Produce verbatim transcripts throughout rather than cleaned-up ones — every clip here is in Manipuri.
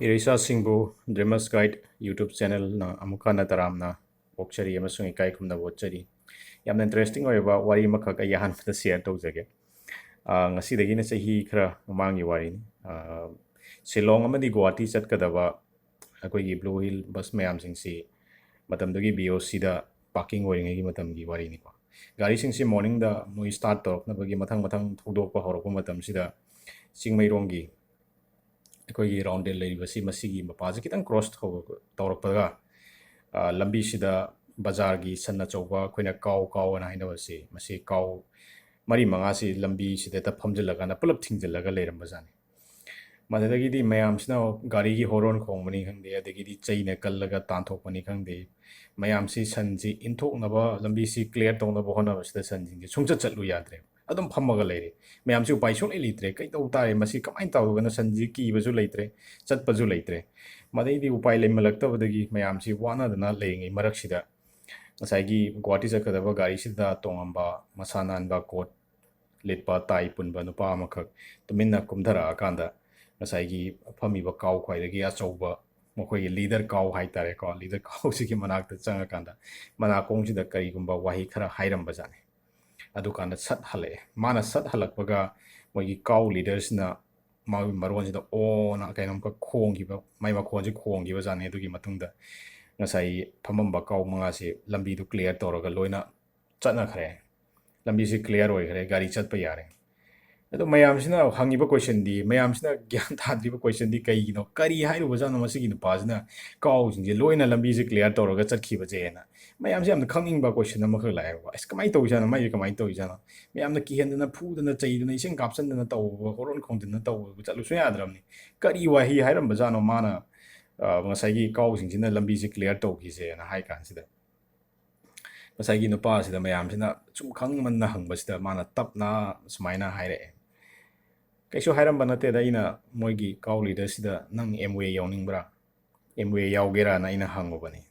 ꯏꯔꯩꯆꯥꯁꯤꯡꯕꯨ Dreamers Guide YouTube channelꯅ ꯑꯃꯨꯛ ꯍꯟꯅ ꯇꯔꯥꯝꯅ ꯑꯣꯛꯆꯔꯤ ꯑꯃꯁꯨꯡ ꯏꯀꯥꯏ ꯈꯨꯝꯅꯕ ꯎꯠꯆꯔꯤ꯫ ꯌꯥꯝꯅ interesting ꯑꯣꯏꯕ ꯋꯥꯔꯤ ꯑꯃꯈꯛ ꯑꯩ ꯑꯍꯥꯟꯕꯗ share ꯇꯧꯖꯒꯦ꯫ ꯑꯥ, ꯉꯁꯤꯗꯒꯤꯅ ꯆꯍꯤ ꯈꯔ ꯃꯃꯥꯡꯒꯤ ꯋꯥꯔꯤꯅꯤ꯫ ꯑꯥ, ꯁꯤꯂꯣꯡ ꯑꯃꯗꯤ ꯒꯨꯋꯥꯍꯥꯇꯤ ꯆꯠꯀꯗꯕ ꯑꯩꯈꯣꯏꯒꯤ Blue Hill bus ꯃꯌꯥꯝꯁꯤꯡꯁꯤ ꯃꯇꯝꯗꯨꯒꯤ BOCꯗ parking ꯑꯣꯏꯔꯤꯉꯩꯒꯤ ꯃꯇꯝꯒꯤ ꯋꯥꯔꯤꯅꯤꯀꯣ꯫ ꯒꯥꯔꯤꯁꯤꯡꯁꯤ morningꯗ ꯃꯣꯏ start ꯇꯧꯔꯛꯅꯕꯒꯤ ꯃꯊꯪ ꯃꯊꯪ ꯊꯧꯗꯣꯛꯄ ꯍꯧꯔꯛꯄ ꯃꯇꯝꯁꯤꯗ ꯆꯤꯡꯃꯩꯔꯣꯡꯒꯤ ꯑꯩꯈꯣꯏꯒꯤ Roundel ꯂꯩꯔꯤꯕꯁꯤ, ꯃꯁꯤꯒꯤ ꯃꯄꯥꯁꯤ ꯈꯤꯇꯪ cross ꯇꯧꯔꯛꯄꯒ, ꯑ, ꯂꯝꯕꯤꯁꯤꯗ ꯕꯖꯥꯔꯒꯤ ꯁꯟ ꯑꯆꯧꯕ, ꯑꯩꯈꯣꯏꯅ ꯀꯥꯎ ꯀꯥꯎ ꯑꯅ ꯍꯥꯏꯅꯕꯁꯤ, ꯃꯁꯤ ꯀꯥꯎ ꯃꯔꯤ ꯃꯉꯥꯁꯤ ꯂꯝꯕꯤꯁꯤꯗ ꯍꯦꯛꯇ ꯐꯝꯖꯤꯜꯂꯀꯥꯟꯗ ꯄꯨꯂꯞ ꯊꯤꯡꯖꯤꯜꯂꯒ ꯂꯩꯔꯝꯕꯖꯥꯠꯅꯤ꯫ ꯃꯗꯨꯗꯒꯤꯗꯤ ꯃꯌꯥꯝꯁꯤꯅ ꯒꯥꯔꯤꯒꯤ horn ꯈꯣꯡꯕꯅꯤ ꯈꯪꯗꯦ, ꯑꯗꯒꯤꯗꯤ ꯆꯩꯅ ꯀꯜꯂꯒ ꯇꯥꯟꯊꯣꯛꯄꯅꯤ ꯈꯪꯗꯦ, ꯃꯌꯥꯝꯁꯤ ꯁꯟꯁꯤ ꯏꯟꯊꯣꯛꯅꯕ, ꯂꯝꯕꯤꯁꯤ clear ꯇꯧꯅꯕ ꯍꯣꯠꯅꯕꯁꯤꯗ ꯁꯟꯁꯤꯡꯁꯦ ꯁꯨꯡꯆꯠ ꯆꯠꯂꯨ ꯌꯥꯗ꯭ꯔꯦ, ꯑꯗꯨꯝ ꯐꯝꯃꯒ ꯂꯩꯔꯦ꯫ ꯃꯌꯥꯝꯁꯤ ꯎꯄꯥꯏ ꯁꯨꯡꯂꯩ ꯂꯩꯇ꯭ꯔꯦ꯫ ꯀꯩꯗꯧ ꯇꯥꯔꯦ? ꯃꯁꯤ ꯀꯃꯥꯏꯅ ꯇꯧꯔꯒꯅ ꯁꯟꯁꯤ ꯀꯤꯕꯁꯨ ꯂꯩꯇ꯭ꯔꯦ, ꯆꯠꯄꯁꯨ ꯂꯩꯇ꯭ꯔꯦ꯫ ꯃꯗꯩꯗꯤ ꯎꯄꯥꯏ ꯂꯩꯃꯜꯂꯛꯇꯕꯗꯒꯤ ꯃꯌꯥꯝꯁꯤ ꯋꯥꯅꯗꯅ ꯂꯩꯔꯤꯉꯩ ꯃꯔꯛꯁꯤꯗ ꯉꯁꯥꯏꯒꯤ ꯒꯨꯋꯥꯍꯥꯇꯤ ꯆꯠꯀꯗꯕ ꯒꯥꯔꯤꯁꯤꯗ ꯇꯣꯡꯉꯝꯕ ꯃꯁꯥ ꯅꯥꯟꯕ coat ꯂꯤꯠꯄ, tie ꯄꯨꯟꯕ ꯅꯨꯄꯥ ꯑꯃꯈꯛ ꯇꯨꯃꯤꯟꯅ ꯀꯨꯝꯊꯔꯛꯑꯀꯥꯟꯗ ꯉꯁꯥꯏꯒꯤ ꯐꯝꯃꯤꯕ ꯀꯥꯎ ꯈ꯭ꯋꯥꯏꯗꯒꯤ ꯑꯆꯧꯕ, ꯃꯈꯣꯏꯒꯤ leader ꯀꯥꯎ ꯍꯥꯏꯇꯥꯔꯦꯀꯣ, leader ꯀꯥꯎꯁꯤꯒꯤ ꯃꯅꯥꯛꯇ ꯆꯪꯉꯀꯥꯟꯗ ꯃꯅꯥꯀꯣꯡꯁꯤꯗ ꯀꯔꯤꯒꯨꯝꯕ ꯋꯥꯍꯩ ꯈꯔ ꯍꯥꯏꯔꯝꯕꯖꯥꯠꯅꯤ꯫ ꯑꯗꯨꯀꯥꯟꯗ ꯁꯠ ꯍꯜꯂꯛꯑꯦ꯫ ꯃꯥꯅ ꯁꯠ ꯍꯜꯂꯛꯄꯒ ꯃꯣꯏꯒꯤ ꯀꯥꯎ leaderꯁꯤꯅ ꯃꯥꯒꯤ ꯃꯔꯣꯟꯁꯤꯗ ꯑꯣꯅ ꯀꯩꯅꯣꯝꯈꯛ ꯈꯣꯡꯈꯤꯕ, ꯃꯥꯏ ꯃꯈꯣꯟꯁꯤ ꯈꯣꯡꯈꯤꯕꯖꯥꯠꯅꯤ꯫ ꯑꯗꯨꯒꯤ ꯃꯇꯨꯡꯗ ꯉꯁꯥꯏ ꯐꯝꯃꯝꯕ ꯀꯥꯎ ꯃꯉꯥꯁꯤ ꯂꯝꯕꯤꯗꯨ clear ꯇꯧꯔꯒ ꯂꯣꯏꯅ ꯆꯠꯅꯈ꯭ꯔꯦ꯫ ꯂꯝꯕꯤꯁꯤ clear ꯑꯣꯏꯈ꯭ꯔꯦ, ꯒꯥꯔꯤ ꯆꯠꯄ ꯌꯥꯔꯦ꯫ ꯑꯗꯣ ꯃꯌꯥꯝꯁꯤꯅ ꯍꯪꯉꯤꯕ questionꯗꯤ, ꯃꯌꯥꯝꯁꯤꯅ ꯒ꯭ꯌꯥꯟ ꯇꯥꯗ꯭ꯔꯤꯕ questionꯗꯤ ꯀꯩꯒꯤꯅꯣ? ꯀꯔꯤ ꯍꯥꯏꯔꯨꯕꯖꯥꯠꯅꯣ ꯃꯁꯤꯒꯤ ꯅꯨꯄꯥꯁꯤꯅ ꯀꯥꯎꯁꯤꯡꯁꯦ ꯂꯣꯏꯅ ꯂꯝꯕꯤꯁꯦ clear ꯇꯧꯔꯒ ꯆꯠꯈꯤꯕꯁꯦꯅ? ꯃꯌꯥꯝꯁꯦ ꯌꯥꯝꯅ ꯈꯪꯅꯤꯡꯕ question ꯑꯃꯈꯛ ꯂꯥꯛꯑꯦꯕꯀꯣ꯫ ꯑꯁ, ꯀꯃꯥꯏꯅ ꯇꯧꯔꯤꯖꯥꯠꯅꯣ? ꯃꯥꯏꯁꯦ ꯀꯃꯥꯏꯅ ꯇꯧꯔꯤꯖꯥꯠꯅꯣ? ꯃꯌꯥꯝꯅ ꯀꯤꯍꯟꯗꯅ, ꯐꯨꯗꯅ, ꯆꯩꯗꯅ, ꯏꯁꯤꯡ ꯀꯥꯞꯁꯟꯗꯅ ꯇꯧꯕ, horn ꯈꯣꯡꯗꯅ ꯇꯧꯕ ꯆꯠꯂꯨ ꯁꯨꯡꯌꯥ ꯌꯥꯗ꯭ꯔꯕꯅꯤ꯫ ꯀꯔꯤ ꯋꯥꯍꯩ ꯍꯥꯏꯔꯝꯕꯖꯥꯠꯅꯣ ꯃꯥꯅ, ꯑ, ꯉꯁꯥꯏꯒꯤ ꯀꯥꯎꯁꯤꯡꯁꯤꯅ ꯂꯝꯕꯤꯁꯦ clear ꯇꯧꯈꯤꯁꯦꯅ ꯍꯥꯏ ꯀꯥꯟꯁꯤꯗ? ꯉꯁꯥꯏꯒꯤ ꯅꯨꯄꯥꯁꯤꯗ ꯃꯌꯥꯝꯁꯤꯅ ꯁꯨꯝ ꯈꯪꯃꯟꯅ ꯍꯪꯕꯁꯤꯗ ꯃꯥꯅ ꯇꯞꯅ ꯁꯨꯃꯥꯏꯅ ꯍꯥꯏꯔꯛꯑꯦ꯫ ꯀꯩꯁꯨ ꯍꯥꯏꯔꯝꯕ ꯅꯠꯇꯦꯗ, ꯑꯩꯅ ꯃꯣꯏꯒꯤ ꯀꯥꯎ leaderꯁꯤꯗ, "ꯅꯪ MOA ꯌꯥꯎꯅꯤꯡꯕ꯭ꯔꯥ? MOA ꯌꯥꯎꯒꯦꯔꯥꯅ?" ꯑꯩꯅ ꯍꯪꯉꯨꯕꯅꯤ꯫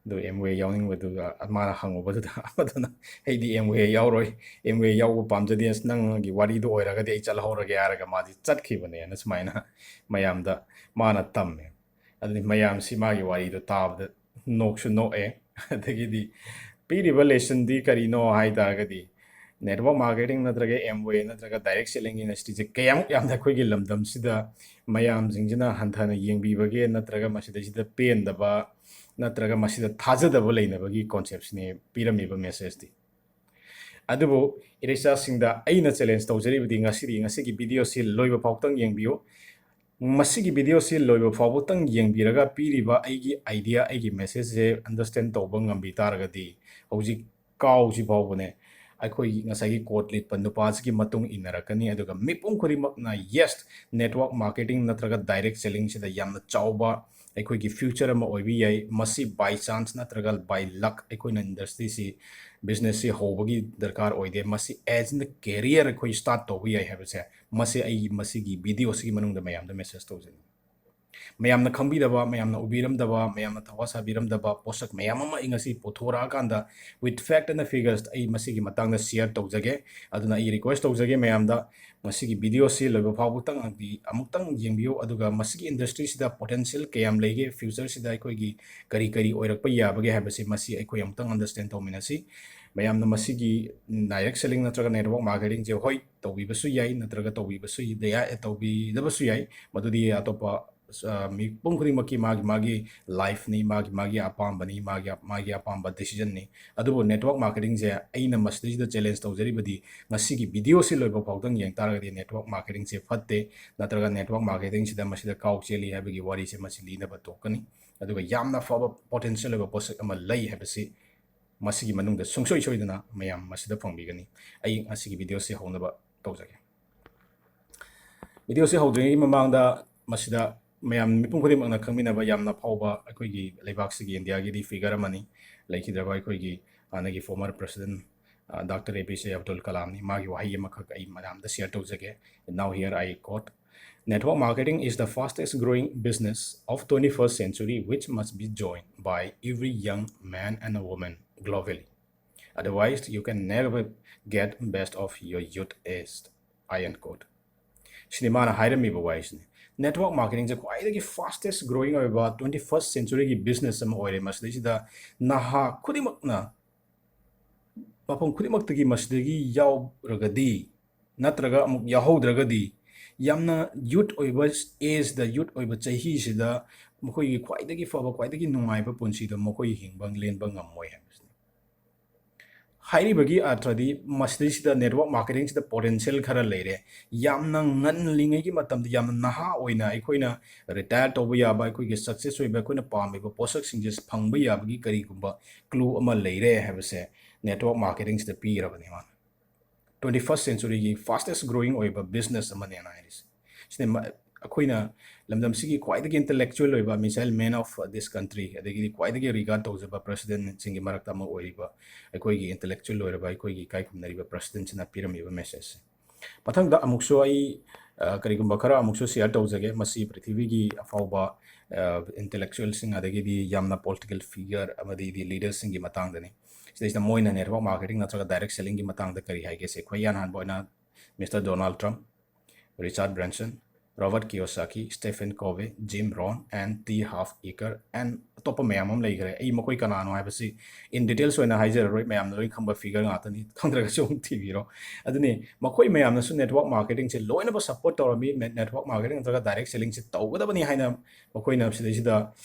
ꯑꯗꯨ ꯑꯦꯝꯋꯦ ꯌꯥꯎꯅꯤꯡꯕꯗꯨꯒ ꯃꯥꯅ ꯍꯪꯉꯨꯕꯗꯨꯗ ꯑꯃꯗꯨꯅ "ꯑꯩꯗꯤ ꯑꯦꯝꯋꯦ ꯌꯥꯎꯔꯣꯏ, ꯑꯦꯝꯋꯦ ꯌꯥꯎꯕ ꯄꯥꯝꯖꯗꯦ, ꯑꯁ ꯅꯪꯒꯤ ꯋꯥꯔꯤꯗꯣ ꯑꯣꯏꯔꯒꯗꯤ ꯑꯩ ꯆꯠꯍꯧꯔꯒꯦ" ꯍꯥꯏꯔꯒ ꯃꯥꯗꯤ ꯆꯠꯈꯤꯕꯅꯦꯅ ꯁꯨꯃꯥꯏꯅ ꯃꯌꯥꯝꯗ ꯃꯥꯅ ꯇꯝꯃꯦ꯫ ꯑꯗꯨꯅꯤ ꯃꯌꯥꯝꯁꯤ ꯃꯥꯒꯤ ꯋꯥꯔꯤꯗꯣ ꯇꯥꯕꯗ ꯅꯣꯛꯁꯨ ꯅꯣꯛꯑꯦ꯫ ꯑꯗꯒꯤꯗꯤ ꯄꯤꯔꯤꯕ ꯂꯦꯁꯟꯗꯤ ꯀꯔꯤꯅꯣ ꯍꯥꯏ ꯇꯥꯔꯒꯗꯤ, ꯅꯦꯠꯋꯥꯔꯛ ꯃꯥꯔꯀꯦꯇꯤꯡ ꯅꯠꯇ꯭ꯔꯒ ꯑꯦꯝꯋꯦ ꯅꯠꯇ꯭ꯔꯒ ꯗꯥꯏꯔꯦꯛ ꯁꯦꯂꯤꯡ ꯏꯟꯗꯁꯇ꯭ꯔꯤꯁꯦ ꯀꯌꯥꯃꯨꯛ ꯌꯥꯝꯅ ꯑꯩꯈꯣꯏꯒꯤ ꯂꯝꯗꯝꯁꯤꯗ ꯃꯌꯥꯝꯁꯤꯡꯁꯤꯅ ꯍꯟꯊꯅ ꯌꯦꯡꯕꯤꯕꯒꯦ, ꯅꯠꯇ꯭ꯔꯒ ꯃꯁꯤꯗꯩꯁꯤꯗ ꯄꯦꯟꯗꯕ, ꯅꯠꯇ꯭ꯔꯒ ꯃꯁꯤꯗ ꯊꯥꯖꯗꯕ ꯂꯩꯅꯕꯒꯤ ꯀꯣꯟꯁꯦꯞꯁꯤꯅꯦ ꯄꯤꯔꯝꯃꯤꯕ ꯃꯦꯁꯦꯖꯇꯤ꯫ ꯑꯗꯨꯕꯨ ꯏꯔꯩꯆꯥꯁꯤꯡꯗ ꯑꯩꯅ ꯆꯦꯂꯦꯟꯖ ꯇꯧꯖꯔꯤꯕꯗꯤ ꯉꯁꯤꯗꯤ, ꯉꯁꯤꯒꯤ ꯚꯤꯗꯤꯑꯣꯁꯤ ꯂꯣꯏꯕ ꯐꯥꯎꯇꯪ ꯌꯦꯡꯕꯤꯌꯨ꯫ ꯃꯁꯤꯒꯤ ꯚꯤꯗꯤꯑꯣꯁꯤ ꯂꯣꯏꯕ ꯐꯥꯎꯕꯇꯪ ꯌꯦꯡꯕꯤꯔꯒ ꯄꯤꯔꯤꯕ ꯑꯩꯒꯤ ꯑꯥꯏꯗꯤꯌꯥ, ꯑꯩꯒꯤ ꯃꯦꯁꯦꯖꯁꯦ ꯑꯟꯗꯔꯁꯇꯦꯟ ꯇꯧꯕ ꯉꯝꯕꯤ ꯇꯥꯔꯒꯗꯤ, ꯍꯧꯖꯤꯛ ꯀꯥꯎꯁꯤ ꯐꯥꯎꯕꯅꯦ ꯑꯩꯈꯣꯏꯒꯤ ꯉꯁꯥꯏꯒꯤ ꯀꯣꯠ ꯂꯤꯠꯄ ꯅꯨꯄꯥꯁꯤꯒꯤ ꯃꯇꯨꯡ ꯏꯟꯅꯔꯛꯀꯅꯤ꯫ ꯑꯗꯨꯒ ꯃꯤꯄꯨꯝ ꯈꯨꯗꯤꯡꯃꯛꯅ ꯌꯦꯁ, ꯅꯦꯠꯋꯥꯔꯛ ꯃꯥꯔꯀꯦꯇꯤꯡ ꯅꯠꯇ꯭ꯔꯒ ꯗꯥꯏꯔꯦꯛ ꯁꯦꯂꯤꯡꯁꯤꯗ ꯌꯥꯝꯅ ꯆꯥꯎꯕ ꯑꯩꯈꯣꯏꯒꯤ ꯐ꯭ꯌꯨꯆꯔ ꯑꯃ ꯑꯣꯏꯕ ꯌꯥꯏ꯫ ꯃꯁꯤ ꯕꯥꯏ ꯆꯥꯟꯁ ꯅꯠꯇ꯭ꯔꯒ ꯕꯥꯏ ꯂꯛ ꯑꯩꯈꯣꯏꯅ ꯏꯟꯗꯁꯇ꯭ꯔꯤꯁꯤ, ꯕꯤꯖꯤꯅꯦꯁꯁꯤ ꯍꯧꯕꯒꯤ ꯗꯔꯀꯥꯔ ꯑꯣꯏꯗꯦ꯫ ꯃꯁꯤ ꯑꯦꯖ ꯑ ꯀꯦꯔꯤꯌꯔ ꯑꯩꯈꯣꯏ ꯁ꯭ꯇꯥꯔꯠ ꯇꯧꯕ ꯌꯥꯏ ꯍꯥꯏꯕꯁꯦ ꯃꯁꯤ ꯑꯩ ꯃꯁꯤꯒꯤ ꯚꯤꯗꯤꯑꯣꯁꯤꯒꯤ ꯃꯅꯨꯡꯗ ꯃꯌꯥꯝꯗ ꯃꯦꯁꯦꯖ ꯇꯧꯖꯅꯤꯡꯉꯤ꯫ ꯃꯌꯥꯝꯅ ꯈꯪꯕꯤꯗꯕ, ꯃꯌꯥꯝꯅ ꯎꯕꯤꯔꯝꯗꯕ, ꯃꯌꯥꯝꯅ ꯊꯋꯥ ꯁꯥꯕꯤꯔꯝꯗꯕ ꯄꯣꯠꯁꯛ ꯃꯌꯥꯝ ꯑꯃ ꯑꯩ ꯉꯁꯤ ꯄꯨꯊꯣꯔꯛꯑꯀꯥꯟꯗ with fact and figures ꯑꯩ ꯃꯁꯤꯒꯤ ꯃꯇꯥꯡꯗ ꯁꯤꯌꯔ ꯇꯧꯖꯒꯦ꯫ ꯑꯗꯨꯅ ꯑꯩ ꯔꯤꯀ꯭ꯋꯦꯁ ꯇꯧꯖꯒꯦ ꯃꯌꯥꯝꯗ, ꯃꯁꯤꯒꯤ ꯚꯤꯗꯤꯑꯣꯁꯤ ꯂꯣꯏꯕ ꯐꯥꯎꯕꯇꯪ ꯑꯃꯨꯛꯇꯪ ꯌꯦꯡꯕꯤꯌꯨ, ꯑꯗꯨꯒ ꯃꯁꯤꯒꯤ ꯏꯟꯗꯁꯇ꯭ꯔꯤꯁꯤꯗ ꯄꯣꯇꯦꯟꯁꯤꯌꯦꯜ ꯀꯌꯥꯝ ꯂꯩꯒꯦ, ꯐ꯭ꯌꯨꯆꯔꯁꯤꯗ ꯑꯩꯈꯣꯏꯒꯤ ꯀꯔꯤ ꯀꯔꯤ ꯑꯣꯏꯔꯛꯄ ꯌꯥꯕꯒꯦ ꯍꯥꯏꯕꯁꯤ ꯃꯁꯤ ꯑꯩꯈꯣꯏ ꯑꯃꯨꯛꯇꯪ ꯑꯟꯗꯔꯁꯇꯦꯟ ꯇꯧꯃꯤꯟꯅꯁꯤ꯫ ꯃꯌꯥꯝꯅ ꯃꯁꯤꯒꯤ ꯗꯥꯏꯔꯦꯛ ꯁꯦꯂꯤꯡ ꯅꯠꯇ꯭ꯔꯒ ꯅꯦꯠꯋꯥꯔꯛ ꯃꯥꯔꯀꯦꯇꯤꯡꯁꯦ ꯍꯣꯏ ꯇꯧꯕꯤꯕꯁꯨ ꯌꯥꯏ, ꯅꯠꯇ꯭ꯔꯒ ꯇꯧꯕꯤꯕꯁꯨ ꯌꯥꯏ, ꯇꯧꯕꯤꯗꯕꯁꯨ ꯌꯥꯏ, ꯃꯗꯨꯗꯤ ꯑꯇꯣꯞꯄ, ꯑ, ꯃꯤꯄꯨꯝ ꯈꯨꯗꯤꯡꯃꯛꯀꯤ ꯃꯥꯒꯤ ꯃꯥꯒꯤ ꯂꯥꯏꯐꯅꯤ, ꯃꯥꯒꯤ ꯃꯥꯒꯤ ꯑꯄꯥꯝꯕꯅꯤ, ꯃꯥꯒꯤ ꯃꯥꯒꯤ ꯑꯄꯥꯝꯕ ꯗꯤꯁꯤꯖꯟꯅꯤ꯫ ꯑꯗꯨꯕꯨ ꯅꯦꯠꯋꯥꯔꯛ ꯃꯥꯔꯀꯦꯇꯤꯡꯁꯦ ꯑꯩꯅ ꯃꯁꯤꯗꯩꯁꯤꯗ ꯆꯦꯂꯦꯟꯖ ꯇꯧꯖꯔꯤꯕꯗꯤ ꯉꯁꯤꯒꯤ ꯚꯤꯗꯤꯑꯣꯁꯤ ꯂꯣꯏꯕ ꯐꯥꯎꯗꯪ ꯌꯦꯡ ꯇꯥꯔꯒꯗꯤ ꯅꯦꯠꯋꯥꯔꯛ ꯃꯥꯔꯀꯦꯇꯤꯡꯁꯦ ꯐꯠꯇꯦ, ꯅꯠꯇ꯭ꯔꯒ ꯅꯦꯠꯋꯥꯔꯛ ꯃꯥꯔꯀꯦꯇꯤꯡꯁꯤꯗ ꯃꯁꯤꯗ ꯀꯥꯎ ꯆꯦꯜꯂꯤ ꯍꯥꯏꯕꯒꯤ ꯋꯥꯔꯤꯁꯦ ꯃꯁꯤ ꯂꯤꯅꯕ ꯊꯣꯛꯀꯅꯤ꯫ ꯑꯗꯨꯒ ꯌꯥꯝꯅ ꯐꯕ ꯄꯣꯇꯦꯟꯁꯤꯌꯦꯜ ꯑꯣꯏꯕ ꯄꯣꯠꯁꯛ ꯑꯃ ꯂꯩ ꯍꯥꯏꯕꯁꯤ ꯃꯁꯤꯒꯤ ꯃꯅꯨꯡꯗ ꯁꯨꯡꯁꯣꯏ ꯁꯣꯏꯗꯅ ꯃꯌꯥꯝ ꯃꯁꯤꯗ ꯐꯪꯕꯤꯒꯅꯤ꯫ ꯑꯩ ꯉꯁꯤꯒꯤ ꯚꯤꯗꯤꯑꯣꯁꯤ ꯍꯧꯅꯕ ꯇꯧꯖꯒꯦ꯫ ꯚꯤꯗꯤꯑꯣꯁꯤ ꯍꯧꯗ꯭ꯔꯤꯉꯩꯒꯤ ꯃꯃꯥꯡꯗ ꯃꯁꯤꯗ ꯃꯌꯥꯝ ꯃꯤꯄꯨꯝ ꯈꯨꯗꯤꯡꯃꯛꯅ ꯈꯪꯃꯤꯟꯅꯕ ꯌꯥꯝꯅ ꯐꯥꯎꯕ ꯑꯩꯈꯣꯏꯒꯤ ꯂꯩꯕꯥꯛꯁꯤꯒꯤ ꯏꯟꯗꯤꯌꯥꯒꯤꯗꯤ ꯐꯤꯒꯔ ꯑꯃꯅꯤ, ꯂꯩꯈꯤꯗ꯭ꯔꯕ ꯑꯩꯈꯣꯏꯒꯤ ꯍꯥꯟꯅꯒꯤ ꯐꯣꯔꯃꯔ ꯄ꯭ꯔꯦꯁꯤꯗꯦꯟ, ꯑ, ꯗꯥꯛꯇꯔ ꯑꯦ ꯄꯤ ꯖꯦ ꯑꯕꯗꯨꯜ ꯀꯂꯥꯝꯅꯤ꯫ ꯃꯥꯒꯤ ꯋꯥꯍꯩ ꯑꯃꯈꯛ ꯑꯩ ꯃꯌꯥꯝꯗ ꯁꯤꯌꯔ ꯇꯧꯖꯒꯦ꯫ Now here I quote, Network marketing is the fastest growing business of twenty-first century, which must be joined by every young man and a woman globally. Otherwise, you can never get best of your youth age. I end quote. ꯁꯤꯅꯤ ꯃꯥꯅ ꯍꯥꯏꯔꯝꯃꯤꯕ ꯋꯥꯍꯩꯁꯤꯅꯤ꯫ Network marketing ꯁꯦ ꯈ꯭ꯋꯥꯏꯗꯒꯤ fastest growing ꯑꯣꯏꯕ twenty-first century ꯒꯤ business ꯑꯃ ꯑꯣꯏꯔꯦ꯫ ꯃꯁꯤꯗꯩꯁꯤꯗ ꯅꯍꯥ ꯈꯨꯗꯤꯡꯃꯛꯅ ꯃꯐꯝ ꯈꯨꯗꯤꯡꯃꯛꯇꯒꯤ ꯃꯁꯤꯗꯒꯤ ꯌꯥꯎꯔꯒꯗꯤ ꯅꯠꯇ꯭ꯔꯒ ꯑꯃꯨꯛ ꯌꯥꯎꯍꯧꯗ꯭ꯔꯒꯗꯤ ꯌꯥꯝꯅ youth ꯑꯣꯏꯕ age ꯗ, youth ꯑꯣꯏꯕ ꯆꯍꯤꯁꯤꯗ ꯃꯈꯣꯏꯒꯤ ꯈ꯭ꯋꯥꯏꯗꯒꯤ ꯐꯕ, ꯈ꯭ꯋꯥꯏꯗꯒꯤ ꯅꯨꯡꯉꯥꯏꯕ ꯄꯨꯟꯁꯤꯗꯣ ꯃꯈꯣꯏ ꯍꯤꯡꯕ, ꯂꯦꯟꯕ ꯉꯝꯃꯣꯏ ꯍꯥꯏꯕꯁꯤꯅꯤ꯫ ꯍꯥꯏꯔꯤꯕꯒꯤ ꯑꯔꯊꯗꯤ ꯃꯁꯤꯗꯩꯁꯤꯗ network marketing ꯁꯤꯗ potential ꯈꯔ ꯂꯩꯔꯦ꯫ ꯌꯥꯝꯅ ꯉꯜꯂꯤꯉꯩꯒꯤ ꯃꯇꯝꯗ ꯌꯥꯝꯅ ꯅꯍꯥ ꯑꯣꯏꯅ ꯑꯩꯈꯣꯏꯅ retire ꯇꯧꯕ ꯌꯥꯕ, ꯑꯩꯈꯣꯏꯒꯤ success ꯑꯣꯏꯕ, ꯑꯩꯈꯣꯏꯅ ꯄꯥꯝꯃꯤꯕ ꯄꯣꯠꯁꯛꯁꯤꯡꯁꯦ ꯐꯪꯕ ꯌꯥꯕꯒꯤ ꯀꯔꯤꯒꯨꯝꯕ clue ꯑꯃ ꯂꯩꯔꯦ ꯍꯥꯏꯕꯁꯦ network marketing ꯁꯤꯗ ꯄꯤꯔꯕꯅꯤ ꯃꯥꯅ꯫ Twenty-first century ꯒꯤ fastest growing ꯑꯣꯏꯕ business ꯑꯃꯅꯦꯅ ꯍꯥꯏꯔꯤꯁꯦ꯫ ꯁꯤꯅ ꯃ-, ꯑꯩꯈꯣꯏꯅ ꯂꯝꯗꯝꯁꯤꯒꯤ ꯈ꯭ꯋꯥꯏꯗꯒꯤ intellectual ꯑꯣꯏꯕ, missile man of this country, ꯑꯗꯒꯤꯗꯤ ꯈ꯭ꯋꯥꯏꯗꯒꯤ regard ꯇꯧꯖꯕ president ꯁꯤꯡꯒꯤ ꯃꯔꯛꯇ ꯑꯃ ꯑꯣꯏꯔꯤꯕ ꯑꯩꯈꯣꯏꯒꯤ intellectual ꯑꯣꯏꯔꯕ, ꯑꯩꯈꯣꯏꯒꯤ ꯏꯀꯥꯏ ꯈꯨꯝꯅꯔꯤꯕ president ꯁꯤꯅ ꯄꯤꯔꯝꯃꯤꯕ message ꯁꯦ꯫ ꯃꯊꯪꯗ ꯑꯃꯨꯛꯁꯨ ꯑꯩ, ꯑ, ꯀꯔꯤꯒꯨꯝꯕ ꯈꯔ ꯑꯃꯨꯛꯁꯨ share ꯇꯧꯖꯒꯦ꯫ ꯃꯁꯤ ꯄ꯭ꯔꯤꯊꯤꯕꯤꯒꯤ ꯑꯐꯥꯎꯕ, ꯑ, intellectual ꯁꯤꯡ, ꯑꯗꯒꯤꯗꯤ ꯌꯥꯝꯅ political figure ꯑꯃꯗꯤ leader ꯁꯤꯡꯒꯤ ꯃꯇꯥꯡꯗꯅꯤ꯫ ꯁꯤꯗꯩꯁꯤꯗ ꯃꯣꯏꯅ network marketing ꯅꯠꯇ꯭ꯔꯒ direct selling ꯒꯤ ꯃꯇꯥꯡꯗ ꯀꯔꯤ ꯍꯥꯏꯒꯦ ꯁꯦ, ꯈ꯭ꯋꯥꯏ ꯏꯍꯥꯟ ꯍꯥꯟꯕ ꯑꯣꯏꯅ Mister Donald Trump, Richard Branson, Robert Kiyosaki, Stephen Covey, Jim Rohn, and T Harv Eker, and ꯑꯇꯣꯞꯄ ꯃꯌꯥꯝ ꯑꯃ ꯂꯩꯈ꯭ꯔꯦ꯫ ꯑꯩ ꯃꯈꯣꯏ ꯀꯅꯥꯅꯣ ꯍꯥꯏꯕꯁꯤ in details ꯑꯣꯏꯅ ꯍꯥꯏꯖꯔꯔꯣꯏ, ꯃꯌꯥꯝꯅ ꯂꯣꯏ ꯈꯪꯕ figure ꯉꯥꯛꯇꯅꯤ, ꯈꯪꯗ꯭ꯔꯒꯁꯨ ꯑꯃꯨꯛ ꯊꯤꯕꯤꯔꯣ꯫ ꯑꯗꯨꯅꯤ, ꯃꯈꯣꯏ ꯃꯌꯥꯝꯅꯁꯨ network marketing ꯁꯦ ꯂꯣꯏꯅꯃꯛ support ꯇꯧꯔꯝꯃꯤ꯫ ꯃꯦ-, network marketing ꯅꯠꯇ꯭ꯔꯒ direct selling ꯁꯦ ꯇꯧꯒꯗꯕꯅꯤ ꯍꯥꯏꯅ ꯃꯈꯣꯏꯅ ꯁꯤꯗꯩꯁꯤꯗ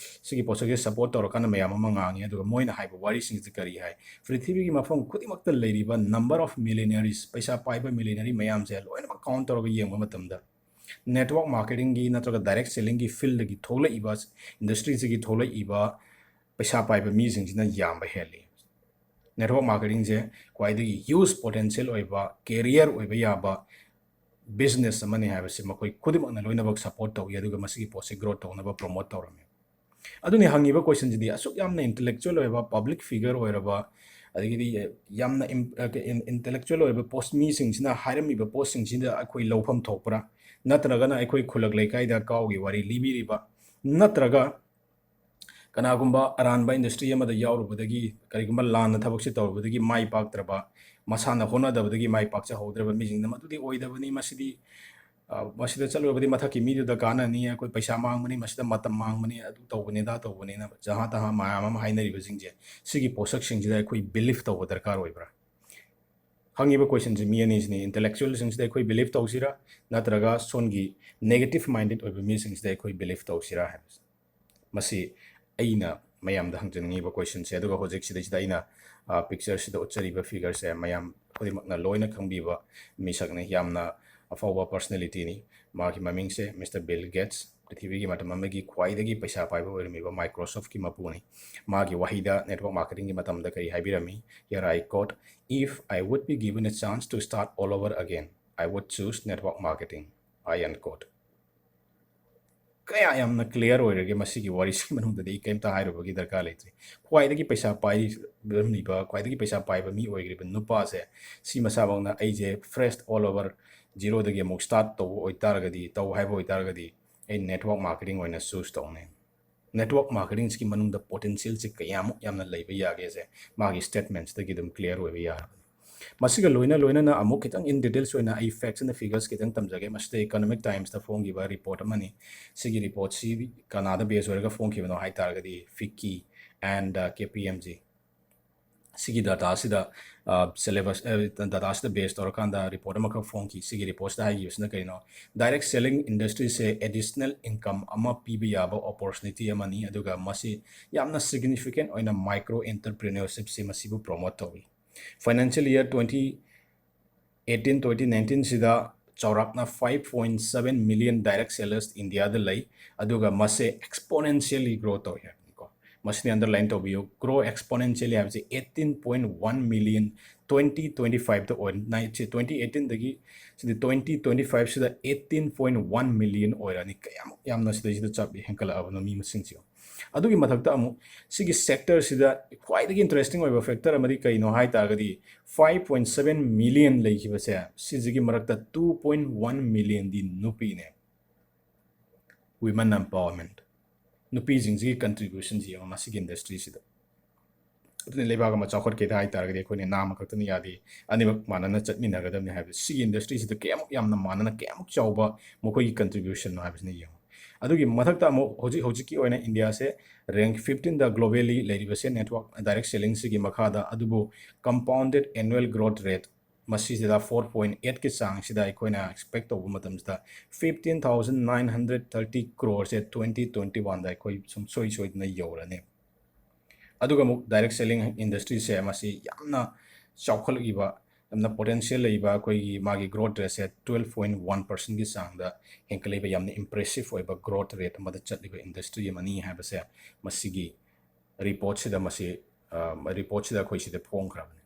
ꯁꯤꯒꯤ ꯄꯣꯠꯁꯛꯁꯦ support ꯇꯧꯔꯀꯥꯟꯗ ꯃꯌꯥꯝ ꯑꯃ ꯉꯥꯡꯉꯤ꯫ ꯑꯗꯨꯒ ꯃꯣꯏꯅ ꯍꯥꯏꯕ ꯋꯥꯔꯤꯁꯤꯡꯁꯤ ꯀꯔꯤ ꯍꯥꯏ? ꯄ꯭ꯔꯤꯊꯤꯕꯤꯒꯤ ꯃꯐꯝ ꯈꯨꯗꯤꯡꯃꯛꯇ ꯂꯩꯔꯤꯕ number of millionaires, ꯄꯩꯁꯥ ꯄꯥꯏꯕ millionaire ꯃꯌꯥꯝꯁꯦ ꯂꯣꯏꯅꯃꯛ count ꯇꯧꯔꯒ ꯌꯦꯡꯕ ꯃꯇꯝꯗ, network marketing ꯒꯤ ꯅꯠꯇ꯭ꯔꯒ direct selling ꯒꯤ field ꯗꯒꯤ ꯊꯣꯛꯂꯛꯏꯕ, industry ꯁꯤꯒꯤ ꯊꯣꯛꯂꯛꯏꯕ ꯄꯩꯁꯥ ꯄꯥꯏꯕ ꯃꯤꯁꯤꯡꯁꯤꯅ ꯌꯥꯝꯕ ꯍꯦꯜꯂꯤ꯫ Network marketing ꯁꯦ ꯈ꯭ꯋꯥꯏꯗꯒꯤ huge potential ꯑꯣꯏꯕ, career ꯑꯣꯏꯕ ꯌꯥꯕ business ꯑꯃꯅꯤ ꯍꯥꯏꯕꯁꯤ ꯃꯈꯣꯏ ꯈꯨꯗꯤꯡꯃꯛꯅ ꯂꯣꯏꯅꯃꯛ support ꯇꯧꯏ, ꯑꯗꯨꯒ ꯃꯁꯤꯒꯤ ꯄꯣꯠꯁꯤ growth ꯇꯧꯅꯕ promote ꯇꯧꯔꯝꯃꯤ꯫ ꯑꯗꯨꯅꯤ ꯍꯪꯉꯤꯕ question ꯁꯤꯗꯤ, ꯑꯁꯨꯛ ꯌꯥꯝꯅ intellectual ꯑꯣꯏꯕ, public figure ꯑꯣꯏꯔꯕ, ꯑꯗꯒꯤꯗꯤ ꯌꯥꯝꯅ ꯏꯟꯇꯦꯂꯦꯛꯆꯨꯋꯦꯜ ꯑꯣꯏꯕ ꯄꯣꯁ ꯃꯤꯁꯤꯡꯁꯤꯅ ꯍꯥꯏꯔꯝꯃꯤꯕ ꯄꯣꯠꯁꯤꯡꯁꯤꯗ ꯑꯩꯈꯣꯏ ꯂꯧꯐꯝ ꯊꯣꯛꯄ꯭ꯔꯥ? ꯅꯠꯇ꯭ꯔꯒꯅ ꯑꯩꯈꯣꯏ ꯈꯨꯜꯂꯛ ꯂꯩꯀꯥꯏꯗ ꯀꯥꯎꯒꯤ ꯋꯥꯔꯤ ꯂꯤꯕꯤꯔꯤꯕ, ꯅꯠꯇ꯭ꯔꯒ ꯀꯅꯥꯒꯨꯝꯕ ꯑꯔꯥꯟꯕ ꯏꯟꯗꯁꯇ꯭ꯔꯤ ꯑꯃꯗ ꯌꯥꯎꯔꯨꯕꯗꯒꯤ, ꯀꯔꯤꯒꯨꯝꯕ ꯂꯥꯟꯅ ꯊꯕꯛꯁꯦ ꯇꯧꯔꯨꯕꯗꯒꯤ ꯃꯥꯏ ꯄꯥꯛꯇ꯭ꯔꯕ, ꯃꯁꯥꯅ ꯍꯣꯠꯅꯗꯕꯗꯒꯤ ꯃꯥꯏ ꯄꯥꯛꯆꯍꯧꯗ꯭ꯔꯕ ꯃꯤꯁꯤꯡꯅ ꯃꯗꯨꯗꯤ ꯑꯣꯏꯗꯕꯅꯤ, ꯃꯁꯤꯗꯤ ꯃꯁꯤꯗ ꯆꯠꯂꯨꯔꯕꯗꯤ ꯃꯊꯛꯀꯤ ꯃꯤꯗꯨꯗ ꯀꯥꯟꯅꯅꯤ, ꯑꯩꯈꯣꯏ ꯄꯩꯁꯥ ꯃꯥꯡꯕꯅꯤ, ꯃꯁꯤꯗ ꯃꯇꯝ ꯃꯥꯡꯕꯅꯤ, ꯑꯗꯨ ꯇꯧꯕꯅꯤ, ꯑꯗꯥ ꯇꯧꯕꯅꯤꯅ ꯖꯍꯥ ꯇꯍꯥ ꯃꯌꯥꯝ ꯑꯃ ꯍꯥꯏꯅꯔꯤꯕꯁꯤꯡꯁꯦ, ꯁꯤꯒꯤ ꯄꯣꯠꯁꯛꯁꯤꯡꯁꯤꯗ ꯑꯩꯈꯣꯏ ꯕꯤꯂꯤꯐ ꯇꯧꯕ ꯗꯔꯀꯥꯔ ꯑꯣꯏꯕ꯭ꯔꯥ? ꯍꯪꯉꯤꯕ ꯀꯣꯏꯁꯟꯁꯦ ꯃꯤ ꯑꯅꯤꯁꯤꯅꯤ, ꯏꯟꯇꯦꯂꯦꯛꯆꯨꯋꯦꯜꯁꯤꯡꯁꯤꯗ ꯑꯩꯈꯣꯏ ꯕꯤꯂꯤꯐ ꯇꯧꯁꯤꯔꯥ, ꯅꯠꯇ꯭ꯔꯒ ꯁꯣꯝꯒꯤ ꯅꯦꯒꯦꯇꯤꯚ ꯃꯥꯏꯟꯗꯦꯠ ꯑꯣꯏꯕ ꯃꯤꯁꯤꯡꯁꯤꯗ ꯑꯩꯈꯣꯏ ꯕꯤꯂꯤꯐ ꯇꯧꯁꯤꯔꯥ ꯍꯥꯏꯕꯁꯦ, ꯃꯁꯤ ꯑꯩꯅ ꯃꯌꯥꯝꯗ ꯍꯪꯖꯅꯤꯡꯉꯤꯕ ꯀꯣꯏꯁꯟꯁꯦ꯫ ꯑꯗꯨꯒ ꯍꯧꯖꯤꯛ ꯁꯤꯗꯩꯁꯤꯗ ꯑꯩꯅ ꯄꯤꯛꯆꯔꯁꯤꯗ ꯎꯠꯆꯔꯤꯕ ꯐꯤꯒꯔꯁꯦ ꯃꯌꯥꯝ ꯈꯨꯗꯤꯡꯃꯛꯅ ꯂꯣꯏꯅ ꯈꯪꯕꯤꯕ ꯃꯤꯁꯛꯅꯤ, ꯌꯥꯝꯅ ꯑꯐꯥꯎꯕ ꯄꯔꯁꯅꯦꯂꯤꯇꯤꯅꯤ꯫ ꯃꯥꯒꯤ ꯃꯃꯤꯡꯁꯦ ꯃꯤꯁꯇꯔ ꯕꯤꯜ ꯒꯦꯠꯁ, ꯄ꯭ꯔꯤꯊꯤꯕꯤꯒꯤ ꯃꯇꯝ ꯑꯃꯒꯤ ꯈ꯭ꯋꯥꯏꯗꯒꯤ ꯄꯩꯁꯥ ꯄꯥꯏꯕ ꯑꯣꯏꯔꯝꯃꯤꯕ ꯃꯥꯏꯀ꯭ꯔꯣꯁꯣꯐꯀꯤ ꯃꯄꯨꯅꯤ꯫ ꯃꯥꯒꯤ ꯋꯥꯍꯩꯗ ꯅꯦꯠꯋꯥꯔꯛ ꯃꯥꯔꯀꯦꯇꯤꯡꯒꯤ ꯃꯇꯝꯗ ꯀꯔꯤ ꯍꯥꯏꯕꯤꯔꯝꯃꯤ? Here I quote, "If I would be given a chance to start all over again, I would choose network marketing." I end quote. ꯀꯌꯥ ꯌꯥꯝꯅ ꯀ꯭ꯂꯤꯌꯥꯔ ꯑꯣꯏꯔꯒꯦ ꯃꯁꯤꯒꯤ ꯋꯥꯔꯤꯁꯤꯒꯤ ꯃꯅꯨꯡꯗꯗꯤ ꯑꯩ ꯀꯩꯝꯇ ꯍꯥꯏꯔꯨꯕꯒꯤ ꯗꯔꯀꯥꯔ ꯂꯩꯇ꯭ꯔꯦ꯫ ꯈ꯭ꯋꯥꯏꯗꯒꯤ ꯄꯩꯁꯥ ꯄꯥꯏꯔꯝꯃꯤꯕ, ꯈ꯭ꯋꯥꯏꯗꯒꯤ ꯄꯩꯁꯥ ꯄꯥꯏꯕ ꯃꯤ ꯑꯣꯏꯈ꯭ꯔꯤꯕ ꯅꯨꯄꯥꯁꯦ, ꯁꯤ ꯃꯁꯥꯃꯛꯅ ꯑꯩꯁꯦ ꯐ꯭ꯔꯦꯁ ꯑꯣꯜ ꯑꯣꯚꯔ ꯖꯤꯔꯣꯗꯒꯤ ꯑꯃꯨꯛ ꯁ꯭ꯇꯥꯔꯠ ꯇꯧꯕ ꯑꯣꯏꯇꯥꯔꯒꯗꯤ, ꯇꯧ ꯍꯥꯏꯕ ꯑꯣꯏꯇꯥꯔꯒꯗꯤ, ꯑꯩ ꯅꯦꯠꯋꯥꯔꯛ ꯃꯥꯔꯀꯦꯇꯤꯡ ꯑꯣꯏꯅ ꯆꯨꯁ ꯇꯧꯅꯤ꯫ ꯅꯦꯠꯋꯥꯔꯛ ꯃꯥꯔꯀꯦꯇꯤꯡꯁꯤꯒꯤ ꯃꯅꯨꯡꯗ ꯄꯣꯇꯦꯟꯁꯤꯌꯦꯜꯁꯦ ꯀꯌꯥꯃꯨꯛ ꯌꯥꯝꯅ ꯂꯩꯕ ꯌꯥꯒꯦꯁꯦ ꯃꯥꯒꯤ ꯁ꯭ꯇꯦꯠꯃꯦꯟꯠꯁꯤꯗꯒꯤ ꯑꯗꯨꯝ ꯀ꯭ꯂꯤꯌꯥꯔ ꯑꯣꯏꯕ ꯌꯥꯔꯕꯅꯤ꯫ ꯃꯁꯤꯒ ꯂꯣꯏꯅ ꯂꯣꯏꯅꯅ ꯑꯃꯨꯛ ꯈꯤꯇꯪ ꯏꯟ ꯗꯤꯇꯦꯜꯁ ꯑꯣꯏꯅ ꯑꯩ ꯐꯦꯛꯠꯁ ꯑꯦꯟ ꯐꯤꯒꯔꯁ ꯈꯤꯇꯪ ꯇꯝꯖꯒꯦ꯫ ꯃꯁꯤꯗ ꯏꯀꯣꯅꯣꯃꯤꯛ ꯇꯥꯏꯝꯁꯇ ꯐꯣꯡꯈꯤꯕ ꯔꯤꯄꯣꯔꯠ ꯑꯃꯅꯤ꯫ ꯁꯤꯒꯤ ꯔꯤꯄꯣꯔꯠꯁꯤ ꯀꯅꯥꯗ ꯕꯦꯁ ꯑꯣꯏꯔꯒ ꯐꯣꯡꯈꯤꯕꯅꯣ ꯍꯥꯏ ꯇꯥꯔꯒꯗꯤ, ꯐꯤꯛꯀꯤ N K P M G. ꯁꯤꯒꯤ ꯗꯥꯇꯥꯁꯤꯗ, ꯁꯤꯂꯦꯕꯁ, ꯗꯥꯇꯥꯁꯤꯗ ꯕꯦꯁ ꯇꯧꯔꯀꯥꯟꯗ ꯔꯤꯄꯣꯔꯠ ꯑꯃꯈꯛ ꯐꯣꯡꯈꯤ꯫ ꯁꯤꯒꯤ ꯔꯤꯄꯣꯔꯠꯁꯤꯗ ꯍꯥꯏꯈꯤꯕꯁꯤꯅ ꯀꯔꯤꯅꯣ? ꯗꯥꯏꯔꯦꯛ ꯁꯦꯂꯤꯡ ꯏꯟꯗꯁꯇ꯭ꯔꯤꯁꯦ ꯑꯦꯗꯤꯁꯅꯦꯜ ꯏꯟꯀꯝ ꯑꯃ ꯄꯤꯕ ꯌꯥꯕ ꯑꯣꯄꯣꯔꯆꯨꯅꯤꯇꯤ ꯑꯃꯅꯤ, ꯑꯗꯨꯒ ꯃꯁꯤ ꯌꯥꯝꯅ ꯁꯤꯒꯅꯤꯐꯤꯀꯦꯟ ꯑꯣꯏꯅ ꯃꯥꯏꯀ꯭ꯔꯣ ꯑꯦꯟꯇꯔꯄ꯭ꯔꯤꯅꯔꯁꯤꯞꯁꯦ ꯃꯁꯤꯕꯨ ꯄ꯭ꯔꯣꯃꯣꯠ ꯇꯧꯏ꯫ Financial year twenty eighteen twenty ꯅꯥꯏꯟꯇꯤꯟꯁꯤꯗ ꯆꯥꯎꯔꯥꯛꯅ five point seven million direct sellers ꯏꯟꯗꯤꯌꯥꯗ ꯂꯩ, ꯑꯗꯨꯒ ꯃꯁꯦ ꯑꯦꯛꯁꯄꯣꯅꯦꯟꯁꯤꯌꯦꯜꯂꯤ ꯒ꯭ꯔꯣ ꯇꯧꯏ ꯍꯥꯏꯕꯅꯤꯀꯣ꯫ ꯃꯁꯤꯅꯤ ꯑꯟꯗꯔꯂꯥꯏꯟ ꯇꯧꯕꯤꯌꯨ, ꯒ꯭ꯔꯣ ꯑꯦꯛꯁꯄꯣꯅꯦꯟꯁꯤꯌꯦꯜꯂꯤ ꯍꯥꯏꯕꯁꯦ eighteen point one million twenty twenty fiveꯇ ꯑꯣꯏ, ꯁꯤ twenty eighteenꯗꯒꯤ ꯁꯤꯗꯤ twenty twenty fiveꯁꯤꯗ eighteen point one million ꯑꯣꯏꯔꯛꯑꯅꯤ꯫ ꯀꯌꯥꯃꯨꯛ ꯌꯥꯝꯅ ꯁꯤꯗꯩꯁꯤꯗ ꯆꯞ ꯍꯦꯟꯒꯠꯂꯛꯑꯕꯅꯣ ꯃꯤ ꯃꯁꯤꯡꯁꯦ꯫ ꯑꯗꯨꯒꯤ ꯃꯊꯛꯇ ꯑꯃꯨꯛ ꯁꯤꯒꯤ sectorꯁꯤꯗ ꯈ꯭ꯋꯥꯏꯗꯒꯤ interesting ꯑꯣꯏꯕ factor ꯑꯃꯗꯤ ꯀꯩꯅꯣ ꯍꯥꯏ ꯇꯥꯔꯒꯗꯤ, five point seven million ꯂꯩꯈꯤꯕꯁꯦ, ꯁꯤꯁꯤꯒꯤ ꯃꯔꯛꯇ two point one millionꯗꯤ ꯅꯨꯄꯤꯅꯦ꯫ Women empowerment, ꯅꯨꯄꯤꯁꯤꯡꯁꯤꯒꯤ contributionꯁꯤ ꯌꯦꯡꯉꯣ ꯃꯁꯤꯒꯤ industryꯁꯤꯗ꯫ ꯑꯗꯨꯅ ꯂꯩꯕꯥꯛ ꯑꯃ ꯆꯥꯎꯈꯠꯀꯦꯗ ꯍꯥꯏ ꯇꯥꯔꯒꯗꯤ ꯑꯩꯈꯣꯏꯅ ꯅꯥꯝꯃ ꯈꯛꯇꯅ ꯌꯥꯗꯦ, ꯑꯅꯤꯃꯛ ꯃꯥꯟꯅꯅ ꯆꯠꯃꯤꯟꯅꯒꯗꯕꯅꯤ ꯍꯥꯏꯕ꯫ ꯁꯤꯒꯤ industryꯁꯤꯗ ꯀꯌꯥꯃꯨꯛ ꯌꯥꯝꯅ ꯃꯥꯟꯅꯅ ꯀꯌꯥꯃꯨꯛ ꯆꯥꯎꯕ ꯃꯈꯣꯏꯒꯤ contributionꯅꯣ ꯍꯥꯏꯕꯁꯤꯅ ꯌꯦꯡꯉꯣ꯫ ꯑꯗꯨꯒꯤ ꯃꯊꯛꯇ ꯑꯃꯨꯛ ꯍꯧꯖꯤꯛ ꯍꯧꯖꯤꯛꯀꯤ ꯑꯣꯏꯅ Indiaꯁꯦ rank fifteenꯗ globally ꯂꯩꯔꯤꯕꯁꯦ network direct sellingꯁꯤꯒꯤ ꯃꯈꯥꯗ, ꯑꯗꯨꯕꯨ compounded annual growth rate ꯃꯁꯤꯁꯤꯗ four point eightꯀꯤ ꯆꯥꯡꯁꯤꯗ ꯑꯩꯈꯣꯏꯅ expect ꯇꯧꯕ ꯃꯇꯝꯁꯤꯗ fifteen thousand nine hundred thirty croreꯁꯦ twenty twenty oneꯗ ꯑꯩꯈꯣꯏ ꯁꯨꯡꯁꯣꯏ ꯁꯣꯏꯗꯅ ꯌꯧꯔꯅꯤ꯫ ꯑꯗꯨꯒ ꯑꯃꯨꯛ direct selling industryꯁꯦ ꯃꯁꯤ ꯌꯥꯝꯅ ꯆꯥꯎꯈꯠꯂꯛꯏꯕ, ꯌꯥꯝꯅ potential ꯂꯩꯕ, ꯑꯩꯈꯣꯏꯒꯤ ꯃꯥꯒꯤ growth rateꯁꯦ twelve point one percentꯀꯤ ꯆꯥꯡꯗ ꯍꯦꯟꯒꯠꯂꯛꯏꯕ, ꯌꯥꯝꯅ impressive ꯑꯣꯏꯕ growth rate ꯑꯃꯗ ꯆꯠꯂꯤꯕ industry ꯑꯃꯅꯤ ꯍꯥꯏꯕꯁꯦ ꯃꯁꯤꯒꯤ reportꯁꯤꯗ ꯃꯁꯤ, ꯑ, reportꯁꯤꯗ ꯑꯩꯈꯣꯏ ꯁꯤꯗ ꯐꯣꯡꯈ꯭ꯔꯕꯅꯤ꯫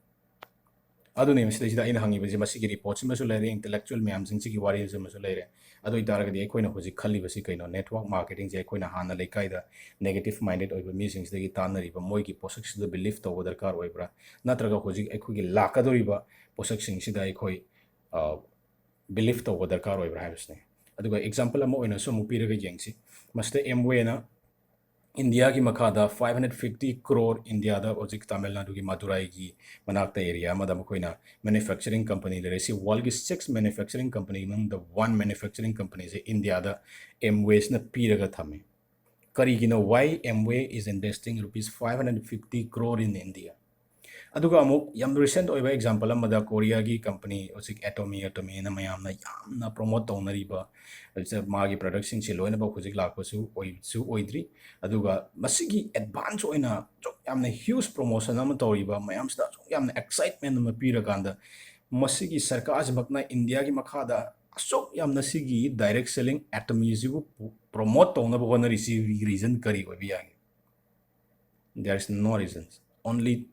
ꯑꯗꯨꯅꯤ ꯃꯁꯤꯗꯩꯁꯤꯗ ꯑꯩꯅ ꯍꯪꯉꯤꯕꯁꯤ, ꯃꯁꯤꯒꯤ reportꯁꯤꯃꯁꯨ ꯂꯩꯔꯦ, intellectual ꯃꯌꯥꯝꯁꯤꯡꯁꯤꯒꯤ ꯋꯥꯔꯤꯁꯤꯃꯁꯨ ꯂꯩꯔꯦ꯫ ꯑꯗꯨ ꯑꯣꯏꯇꯥꯔꯒꯗꯤ ꯑꯩꯈꯣꯏꯅ ꯍꯧꯖꯤꯛ ꯈꯜꯂꯤꯕꯁꯤ ꯀꯩꯅꯣ? Network marketingꯁꯦ ꯑꯩꯈꯣꯏꯅ ꯍꯥꯟꯅ ꯂꯩꯀꯥꯏꯗ negative minded ꯑꯣꯏꯕ ꯃꯤꯁꯤꯡꯁꯤꯗꯒꯤ ꯇꯥꯟꯅꯔꯤꯕ ꯃꯣꯏꯒꯤ ꯄꯣꯠꯁꯛꯁꯤꯗ believe ꯇꯧꯕ ꯗꯔꯀꯥꯔ ꯑꯣꯏꯕ꯭ꯔꯥ? ꯅꯠꯇ꯭ꯔꯒ ꯍꯧꯖꯤꯛ ꯑꯩꯈꯣꯏꯒꯤ ꯂꯥꯛꯀꯗꯧꯔꯤꯕ ꯄꯣꯠꯁꯛꯁꯤꯡꯁꯤꯗ ꯑꯩꯈꯣꯏ, ꯑ, believe ꯇꯧꯕ ꯗꯔꯀꯥꯔ ꯑꯣꯏꯕ꯭ꯔꯥ ꯍꯥꯏꯕꯁꯤꯅꯤ꯫ ꯑꯗꯨꯒ example ꯑꯃ ꯑꯣꯏꯅꯁꯨ ꯑꯃꯨꯛ ꯄꯤꯔꯒ ꯌꯦꯡꯁꯤ꯫ ꯃꯁꯤꯗ Amwayꯅ Indiaꯒꯤ ꯃꯈꯥꯗ five hundred fifty crore, Indiaꯗ ꯍꯧꯖꯤꯛ ꯇꯥꯃꯤꯜ ꯅꯥꯗꯨꯒꯤ ꯃꯗꯨꯔꯥꯏꯒꯤ ꯃꯅꯥꯛꯇ area ꯑꯃꯗ ꯃꯈꯣꯏꯅ manufacturing company ꯂꯩꯔꯦ꯫ ꯁꯤ worldꯒꯤ six manufacturing company ꯃꯅꯨꯡꯗ one manufacturing companyꯁꯦ Indiaꯗ Amwayꯁꯤꯅ ꯄꯤꯔꯒ ꯊꯝꯃꯤ꯫ ꯀꯔꯤꯒꯤꯅꯣ? Why Amway is investing rupees five hundred fifty crore in India? ꯑꯗꯨꯒ ꯑꯃꯨꯛ ꯌꯥꯝ recent ꯑꯣꯏꯕ example ꯑꯃꯗ ꯀꯣꯔꯤꯌꯥꯒꯤ company ꯍꯧꯖꯤꯛ Atomy, Atomyꯅ ꯃꯌꯥꯝꯅ ꯌꯥꯝꯅ promote ꯇꯧꯅꯔꯤꯕ, ꯃꯥꯒꯤ productꯁꯤꯡꯁꯦ ꯂꯣꯏꯅꯃꯛ ꯍꯧꯖꯤꯛ ꯂꯥꯛꯄꯁꯨ ꯑꯣꯏꯁꯨ ꯑꯣꯏꯗ꯭ꯔꯤ꯫ ꯑꯗꯨꯒ ꯃꯁꯤꯒꯤ advance ꯑꯣꯏꯅ ꯑꯁꯨꯛ ꯌꯥꯝꯅ huge promotion ꯑꯃ ꯇꯧꯔꯤꯕ ꯃꯌꯥꯝꯁꯤꯗ ꯑꯁꯨꯛ ꯌꯥꯝꯅ excitement ꯑꯃ ꯄꯤꯔꯀꯥꯟꯗ, ꯃꯁꯤꯒꯤ ꯁꯔꯀꯥꯔꯁꯤꯃꯛꯅ Indiaꯒꯤ ꯃꯈꯥꯗ ꯑꯁꯨꯛ ꯌꯥꯝꯅ ꯁꯤꯒꯤ direct selling Atomyꯁꯤꯕꯨ promote ꯇꯧꯅꯕ ꯍꯣꯠꯅꯔꯤꯁꯤꯒꯤ reason ꯀꯔꯤ ꯑꯣꯏꯕ ꯌꯥꯒꯦ? There is no reasons. Only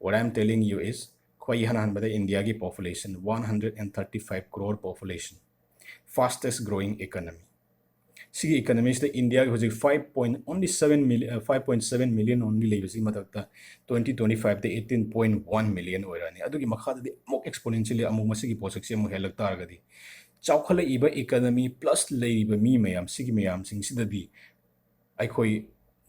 what I am telling you is, ꯈ꯭ꯋꯥꯏ ꯏꯍꯥꯟ ꯍꯥꯟꯕꯗ ꯏꯟꯗꯤꯌꯥꯒꯤ population, one hundred and thirty five crore population, fastest growing economy. ꯁꯤꯒꯤ economyꯁꯤꯗ ꯏꯟꯗꯤꯌꯥꯒꯤ ꯍꯧꯖꯤꯛ five point only seven million, five point seven million only ꯂꯩꯕꯁꯤꯒꯤ ꯃꯊꯛꯇ twenty twenty fiveꯇ eighteen point one million ꯑꯣꯏꯔꯛꯑꯅꯤ꯫ ꯑꯗꯨꯒꯤ ꯃꯈꯥꯗꯗꯤ ꯑꯃꯨꯛ exponentially ꯑꯃꯨꯛ ꯃꯁꯤꯒꯤ ꯄꯣꯠꯁꯛꯁꯦ ꯑꯃꯨꯛ ꯍꯦꯜꯂꯛ ꯇꯥꯔꯒꯗꯤ, ꯆꯥꯎꯈꯠꯂꯛꯏꯕ economy plus ꯂꯩꯔꯤꯕ ꯃꯤ ꯃꯌꯥꯝ, ꯁꯤꯒꯤ ꯃꯌꯥꯝꯁꯤꯡꯁꯤꯗꯗꯤ ꯑꯩꯈꯣꯏ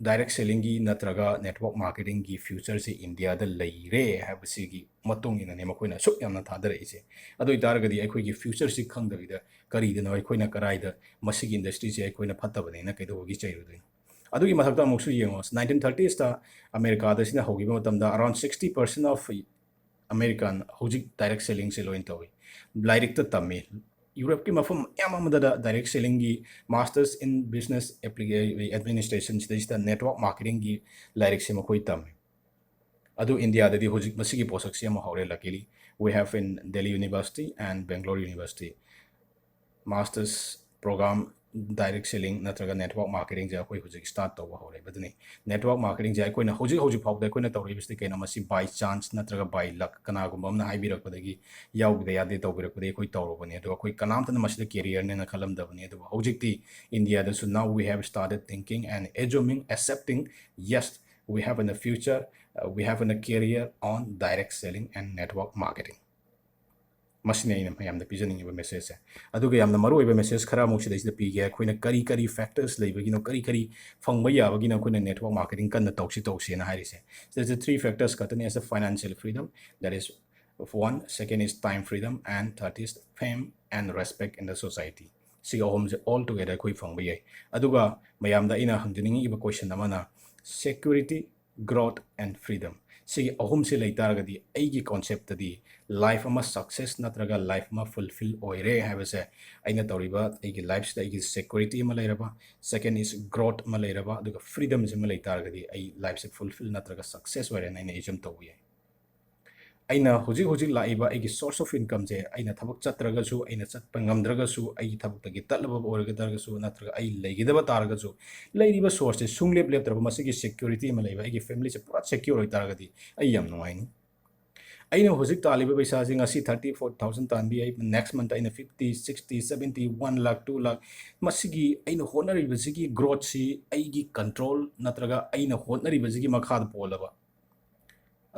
direct sellingꯒꯤ ꯅꯠꯇ꯭ꯔꯒ network marketingꯒꯤ futureꯁꯦ ꯏꯟꯗꯤꯌꯥꯗ ꯂꯩꯔꯦ ꯍꯥꯏꯕꯁꯤꯒꯤ ꯃꯇꯨꯡ ꯏꯟꯅꯅꯦ ꯃꯈꯣꯏꯅ ꯑꯁꯨꯛ ꯌꯥꯝꯅ ꯊꯥꯗꯔꯛꯏꯁꯦ꯫ ꯑꯗꯨ ꯑꯣꯏꯇꯥꯔꯒꯗꯤ ꯑꯩꯈꯣꯏꯒꯤ futureꯁꯤ ꯈꯪꯗꯕꯤꯗ ꯀꯔꯤꯗꯅꯣ ꯑꯩꯈꯣꯏꯅ ꯀꯔꯥꯏꯗ ꯃꯁꯤꯒꯤ industryꯁꯦ ꯑꯩꯈꯣꯏꯅ ꯐꯠꯇꯕꯅꯦꯅ ꯀꯩꯗꯧꯕꯒꯤ ꯆꯩꯔꯨꯗꯣꯏꯅꯣ? ꯑꯗꯨꯒꯤ ꯃꯊꯛꯇ ꯑꯃꯨꯛꯁꯨ ꯌꯦꯡꯉꯣ, nineteen thirtiesꯇ ꯑꯃꯦꯔꯤꯀꯥꯗ ꯁꯤꯅ ꯍꯧꯈꯤꯕ ꯃꯇꯝꯗ around sixty percent of American ꯍꯧꯖꯤꯛ direct sellingꯁꯦ ꯂꯣꯏꯅ ꯇꯧꯏ, ꯂꯥꯏꯔꯤꯛꯇ ꯇꯝꯃꯤ꯫ ꯌꯨꯔꯞꯀꯤ ꯃꯐꯝ ꯃꯌꯥꯝ ꯑꯃꯗ direct sellingꯒꯤ Masters in Business Appli-, Administration ꯁꯤꯗꯩꯁꯤꯗ network marketingꯒꯤ ꯂꯥꯏꯔꯤꯛꯁꯦ ꯃꯈꯣꯏ ꯇꯝꯃꯤ꯫ ꯑꯗꯨ ꯏꯟꯗꯤꯌꯥꯗꯗꯤ ꯍꯧꯖꯤꯛ ꯃꯁꯤꯒꯤ ꯄꯣꯠꯁꯛꯁꯤ ꯑꯃ ꯍꯧꯔꯦ꯫ Luckily, we have in Delhi University and Bangalore University masters program direct selling ꯅꯠꯇ꯭ꯔꯒ network marketingꯁꯦ ꯑꯩꯈꯣꯏ ꯍꯧꯖꯤꯛ start ꯇꯧꯕ ꯍꯧꯔꯦꯕ꯫ ꯑꯗꯨꯅꯤ, network marketingꯁꯦ ꯑꯩꯈꯣꯏꯅ ꯍꯧꯖꯤꯛ ꯍꯧꯖꯤꯛ ꯐꯥꯎꯕꯗ ꯑꯩꯈꯣꯏꯅ ꯇꯧꯔꯛꯏꯕꯁꯤꯗꯤ ꯀꯩꯅꯣ? ꯃꯁꯤ by chance ꯅꯠꯇ꯭ꯔꯒ by luck, ꯀꯅꯥꯒꯨꯝꯕ ꯑꯃꯅ ꯍꯥꯏꯕꯤꯔꯛꯄꯗꯒꯤ ꯌꯥꯎꯗ ꯌꯥꯗꯦ ꯇꯧꯕꯤꯔꯛꯄꯗꯒꯤ ꯑꯩꯈꯣꯏ ꯇꯧꯔꯨꯕꯅꯤ꯫ ꯑꯗꯨꯒ ꯑꯩꯈꯣꯏ ꯀꯅꯥꯝꯇꯅ ꯃꯁꯤꯗ careerꯅꯦꯅ ꯈꯜꯂꯝꯗꯕꯅꯤ꯫ ꯑꯗꯨꯕꯨ ꯍꯧꯖꯤꯛꯇꯤ ꯏꯟꯗꯤꯌꯥꯗꯁꯨ now we have started thinking and assuming, accepting, yes, we have in the future, uh, we have in a career on direct selling and network marketing. ꯃꯁꯤꯅꯤ ꯑꯩꯅ ꯃꯌꯥꯝꯗ ꯄꯤꯖꯅꯤꯡꯉꯤꯕ messageꯁꯦ꯫ ꯑꯗꯨꯒ ꯌꯥꯝꯅ ꯃꯔꯨꯑꯣꯏꯕ message ꯈꯔ ꯑꯃꯨꯛ ꯁꯤꯗꯩꯁꯤꯗ ꯄꯤꯒꯦ꯫ ꯑꯩꯈꯣꯏꯅ ꯀꯔꯤ ꯀꯔꯤ factors ꯂꯩꯕꯒꯤꯅꯣ, ꯀꯔꯤ ꯀꯔꯤ ꯐꯪꯕ ꯌꯥꯕꯒꯤꯅꯣ ꯑꯩꯈꯣꯏꯅ network marketing ꯀꯟꯅ ꯇꯧꯁꯤ ꯇꯧꯁꯦꯅ ꯍꯥꯏꯔꯤꯁꯦ? ꯁꯤꯗꯩꯁꯤꯗ three factors ꯈꯛꯇꯅꯤ: as a financial freedom, that is one, second is time freedom, and third is fame and respect in the society. ꯁꯤꯒꯤ ꯑꯍꯨꯝꯁꯦ all together ꯑꯩꯈꯣꯏ ꯐꯪꯕ ꯌꯥꯏ꯫ ꯑꯗꯨꯒ ꯃꯌꯥꯝꯗ ꯑꯩꯅ ꯍꯪꯖꯅꯤꯡꯉꯤꯕ question ꯑꯃꯅ, security, growth and freedom, ꯁꯤꯒꯤ ꯑꯍꯨꯝꯁꯤ ꯂꯩ ꯇꯥꯔꯒꯗꯤ ꯑꯩꯒꯤ conceptꯇꯗꯤ life ꯑꯃ success ꯅꯠꯇ꯭ꯔꯒ life ꯑꯃ fulfill ꯑꯣꯏꯔꯦ ꯍꯥꯏꯕꯁꯦ꯫ ꯑꯩꯅ ꯇꯧꯔꯤꯕ ꯑꯩꯒꯤ lifeꯁꯤꯗ ꯑꯩꯒꯤ security ꯑꯃ ꯂꯩꯔꯕ, second is growth ꯑꯃ ꯂꯩꯔꯕ, ꯑꯗꯨꯒ freedomꯁꯤ ꯑꯃ ꯂꯩ ꯇꯥꯔꯒꯗꯤ ꯑꯩ lifeꯁꯦ fulfill ꯅꯠꯇ꯭ꯔꯒ success ꯑꯣꯏꯔꯦꯅ ꯑꯩꯅ assume ꯇꯧꯕ ꯌꯥꯏ꯫ ꯑꯩꯅ ꯍꯧꯖꯤꯛ ꯍꯧꯖꯤꯛ ꯂꯥꯛꯏꯕ ꯑꯩꯒꯤ source of incomeꯁꯦ, ꯑꯩꯅ ꯊꯕꯛ ꯆꯠꯇ꯭ꯔꯒꯁꯨ, ꯑꯩꯅ ꯆꯠꯄ ꯉꯝꯗ꯭ꯔꯒꯁꯨ, ꯑꯩꯒꯤ ꯊꯕꯛꯇꯒꯤ ꯇꯠꯂꯕ ꯑꯣꯏꯔꯒ ꯇꯥꯔꯒꯁꯨ, ꯅꯠꯇ꯭ꯔꯒ ꯑꯩ ꯂꯩꯒꯗꯕ ꯇꯥꯔꯒꯁꯨ, ꯂꯩꯔꯤꯕ sourceꯁꯦ ꯁꯨꯡꯂꯦꯞ ꯂꯦꯞꯇ꯭ꯔꯕ ꯃꯁꯤꯒꯤ security ꯑꯃ ꯂꯩꯕ, ꯑꯩꯒꯤ familyꯁꯦ ꯄꯨꯔꯥ secure ꯑꯣꯏꯇꯥꯔꯒꯗꯤ ꯑꯩ ꯌꯥꯝ ꯅꯨꯡꯉꯥꯏꯅꯤ꯫ ꯑꯩꯅ ꯍꯧꯖꯤꯛ ꯇꯥꯜꯂꯤꯕ ꯄꯩꯁꯥꯁꯤ ꯉꯁꯤ thirty forty thousand ꯇꯥꯟꯕ ꯌꯥꯏ, next month ꯑꯩꯅ fifty, sixty, seventy, one lakh, two lakh, ꯃꯁꯤꯒꯤ ꯑꯩꯅ ꯍꯣꯠꯅꯔꯤꯕꯁꯤꯒꯤ growthꯁꯤ ꯑꯩꯒꯤ control ꯅꯠꯇ꯭ꯔꯒ ꯑꯩꯅ ꯍꯣꯠꯅꯔꯤꯕꯁꯤꯒꯤ ꯃꯈꯥꯗ ꯄꯣꯜꯂꯕ,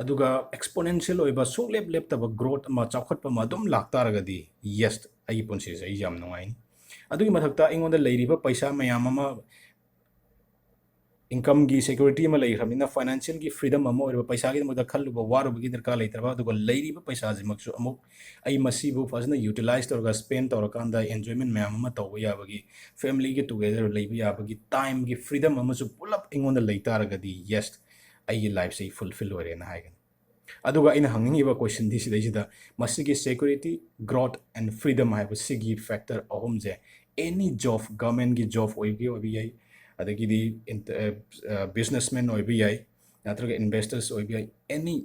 ꯑꯗꯨꯒ exponential ꯑꯣꯏꯕ ꯁꯨꯡꯂꯦꯞ ꯂꯦꯞꯇꯕ growth ꯑꯃ, ꯆꯥꯎꯈꯠꯄ ꯑꯃ ꯑꯗꯨꯝ ꯂꯥꯛꯇꯥꯔꯒꯗꯤ, yes, ꯑꯩꯒꯤ ꯄꯨꯟꯁꯤꯁꯦ ꯑꯩ ꯌꯥꯝ ꯅꯨꯡꯉꯥꯏꯅꯤ꯫ ꯑꯗꯨꯒꯤ ꯃꯊꯛꯇ ꯑꯩꯉꯣꯟꯗ ꯂꯩꯔꯤꯕ ꯄꯩꯁꯥ ꯃꯌꯥꯝ ꯑꯃ, incomeꯒꯤ security ꯑꯃ ꯂꯩꯈ꯭ꯔꯕꯅꯤꯅ, financialꯒꯤ freedom ꯑꯃ ꯑꯣꯏꯔꯕ, ꯄꯩꯁꯥꯒꯤꯗꯃꯛꯇ ꯈꯜꯂꯨꯕ ꯋꯥꯔꯨꯕꯒꯤ ꯗꯔꯀꯥꯔ ꯂꯩꯇ꯭ꯔꯕ, ꯑꯗꯨꯒ ꯂꯩꯔꯤꯕ ꯄꯩꯁꯥꯁꯤꯃꯛꯁꯨ ꯑꯃꯨꯛ ꯑꯩ ꯃꯁꯤꯕꯨ ꯐꯖꯅ utilize ꯇꯧꯔꯒ, spend ꯇꯧꯔꯀꯥꯟꯗ enjoyment ꯃꯌꯥꯝ ꯑꯃ ꯇꯧꯕ ꯌꯥꯕꯒꯤ, familyꯒꯤ together ꯂꯩꯕ ꯌꯥꯕꯒꯤ timeꯒꯤ freedom ꯑꯃꯁꯨ ꯄꯨꯂꯞ ꯑꯩꯉꯣꯟꯗ ꯂꯩꯇꯥꯔꯒꯗꯤ, yes, ꯑꯩꯒꯤ lifeꯁꯦ fulfill ꯑꯣꯏꯔꯦꯅ ꯍꯥꯏꯒꯅꯤ꯫ ꯑꯗꯨꯒ ꯑꯩꯅ ꯍꯪꯅꯤꯡꯉꯤꯕ questionꯗꯤ ꯁꯤꯗꯩꯁꯤꯗ, ꯃꯁꯤꯒꯤ security, growth and freedom ꯍꯥꯏꯕ ꯁꯤꯒꯤ factor ꯑꯍꯨꯝꯁꯦ, any job, governmentꯒꯤ job ꯑꯣꯏꯕ ꯑꯣꯏꯕ ꯌꯥꯏ, ꯑꯗꯒꯤꯗꯤ ꯏꯟ-, ꯑ, ꯑ, businessman ꯑꯣꯏꯕ ꯌꯥꯏ, ꯅꯠꯇ꯭ꯔꯒ investors ꯑꯣꯏꯕ ꯌꯥꯏ, any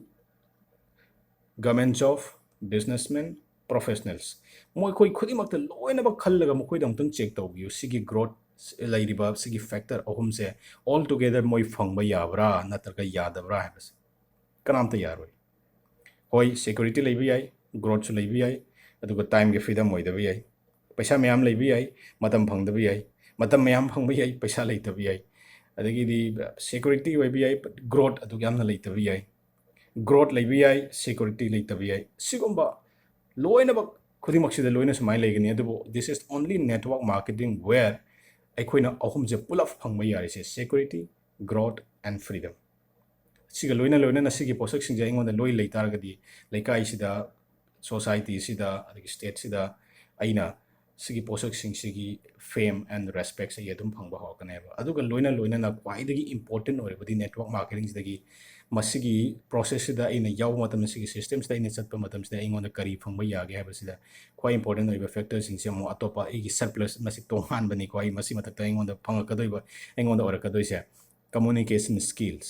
government job, businessman, professionals, ꯃꯈꯣꯏ ꯈꯨꯗꯤꯡꯃꯛꯇ ꯂꯣꯏꯅꯃꯛ ꯈꯜꯂꯒ ꯃꯈꯣꯏꯗ ꯑꯃꯨꯛꯇꯪ check ꯇꯧꯕꯤꯌꯨ꯫ ꯁꯤꯒꯤ growth ꯂꯩꯔꯤꯕ ꯁꯤꯒꯤ factor ꯑꯍꯨꯝꯁꯦ all together ꯃꯣꯏ ꯐꯪꯕ ꯌꯥꯕ꯭ꯔꯥ ꯅꯠꯇ꯭ꯔꯒ ꯌꯥꯗꯕ꯭ꯔꯥ ꯍꯥꯏꯕꯁꯦ꯫ ꯀꯅꯥꯝꯇ ꯌꯥꯔꯣꯏ꯫ ꯍꯣꯏ, security ꯂꯩꯕ ꯌꯥꯏ, growthꯁꯨ ꯂꯩꯕ ꯌꯥꯏ, ꯑꯗꯨꯒ timeꯒꯤ freedom ꯑꯣꯏꯗꯕ ꯌꯥꯏ, ꯄꯩꯁꯥ ꯃꯌꯥꯝ ꯂꯩꯕ ꯌꯥꯏ, ꯃꯇꯝ ꯐꯪꯗꯕ ꯌꯥꯏ, ꯃꯇꯝ ꯃꯌꯥꯝ ꯐꯪꯕ ꯌꯥꯏ, ꯄꯩꯁꯥ ꯂꯩꯇꯕ ꯌꯥꯏ, ꯑꯗꯒꯤꯗꯤ security ꯑꯣꯏꯕ ꯌꯥꯏ, growth ꯑꯗꯨꯛ ꯌꯥꯝꯅ ꯂꯩꯇꯕ ꯌꯥꯏ, growth ꯂꯩꯕ ꯌꯥꯏ, security ꯂꯩꯇꯕ ꯌꯥꯏ꯫ ꯁꯤꯒꯨꯝꯕ ꯂꯣꯏꯅꯃꯛ ꯈꯨꯗꯤꯡꯃꯛꯁꯤꯗ ꯂꯣꯏꯅ ꯁꯨꯃꯥꯏꯅ ꯂꯩꯒꯅꯤ꯫ ꯑꯗꯨꯕꯨ this is only network marketing where ꯑꯩꯈꯣꯏꯅ ꯑꯍꯨꯝꯁꯦ ꯄꯨꯂꯞ ꯐꯪꯕ ꯌꯥꯔꯤꯁꯦ, security, growth and freedom꯫ ꯁꯤꯒ ꯂꯣꯏꯅ ꯂꯣꯏꯅꯅ ꯁꯤꯒꯤ ꯄꯣꯠꯁꯛꯁꯤꯡꯁꯦ ꯑꯩꯉꯣꯟꯗ ꯂꯣꯏ ꯂꯩ ꯇꯥꯔꯒꯗꯤ, ꯂꯩꯀꯥꯏꯁꯤꯗ, societyꯁꯤꯗ, ꯑꯗꯒꯤ stateꯁꯤꯗ ꯑꯩꯅ ꯁꯤꯒꯤ ꯄꯣꯠꯁꯛꯁꯤꯡꯁꯤꯒꯤ fame and respectꯁꯦ ꯑꯩ ꯑꯗꯨꯝ ꯐꯪꯕ ꯍꯧꯔꯛꯀꯅꯦꯕ꯫ ꯑꯗꯨꯒ ꯂꯣꯏꯅ ꯂꯣꯏꯅꯅ ꯈ꯭ꯋꯥꯏꯗꯒꯤ important ꯑꯣꯏꯔꯕꯗꯤ network marketingꯁꯤꯗꯒꯤ, ꯃꯁꯤꯒꯤ processꯁꯤꯗ ꯑꯩꯅ ꯌꯥꯎꯕ ꯃꯇꯝꯗ, ꯁꯤꯒꯤ systemꯁꯤꯗ ꯑꯩꯅ ꯆꯠꯄ ꯃꯇꯝꯁꯤꯗ ꯑꯩꯉꯣꯟꯗ ꯀꯔꯤ ꯐꯪꯕ ꯌꯥꯒꯦ ꯍꯥꯏꯕꯁꯤꯗ ꯈ꯭ꯋꯥꯏ important ꯑꯣꯏꯕ factorꯁꯤꯡꯁꯦ ꯑꯃꯨꯛ ꯑꯇꯣꯞꯄ ꯑꯩꯒꯤ surplus, ꯃꯁꯤ ꯇꯣꯉꯥꯟꯕꯅꯤꯀꯣ꯫ ꯑꯩ ꯃꯁꯤ ꯃꯊꯛꯇ ꯑꯩꯉꯣꯟꯗ ꯐꯪꯉꯛꯀꯗꯣꯏꯕ, ꯑꯩꯉꯣꯟꯗ ꯑꯣꯏꯔꯛꯀꯗꯣꯏꯁꯦ communication skills꯫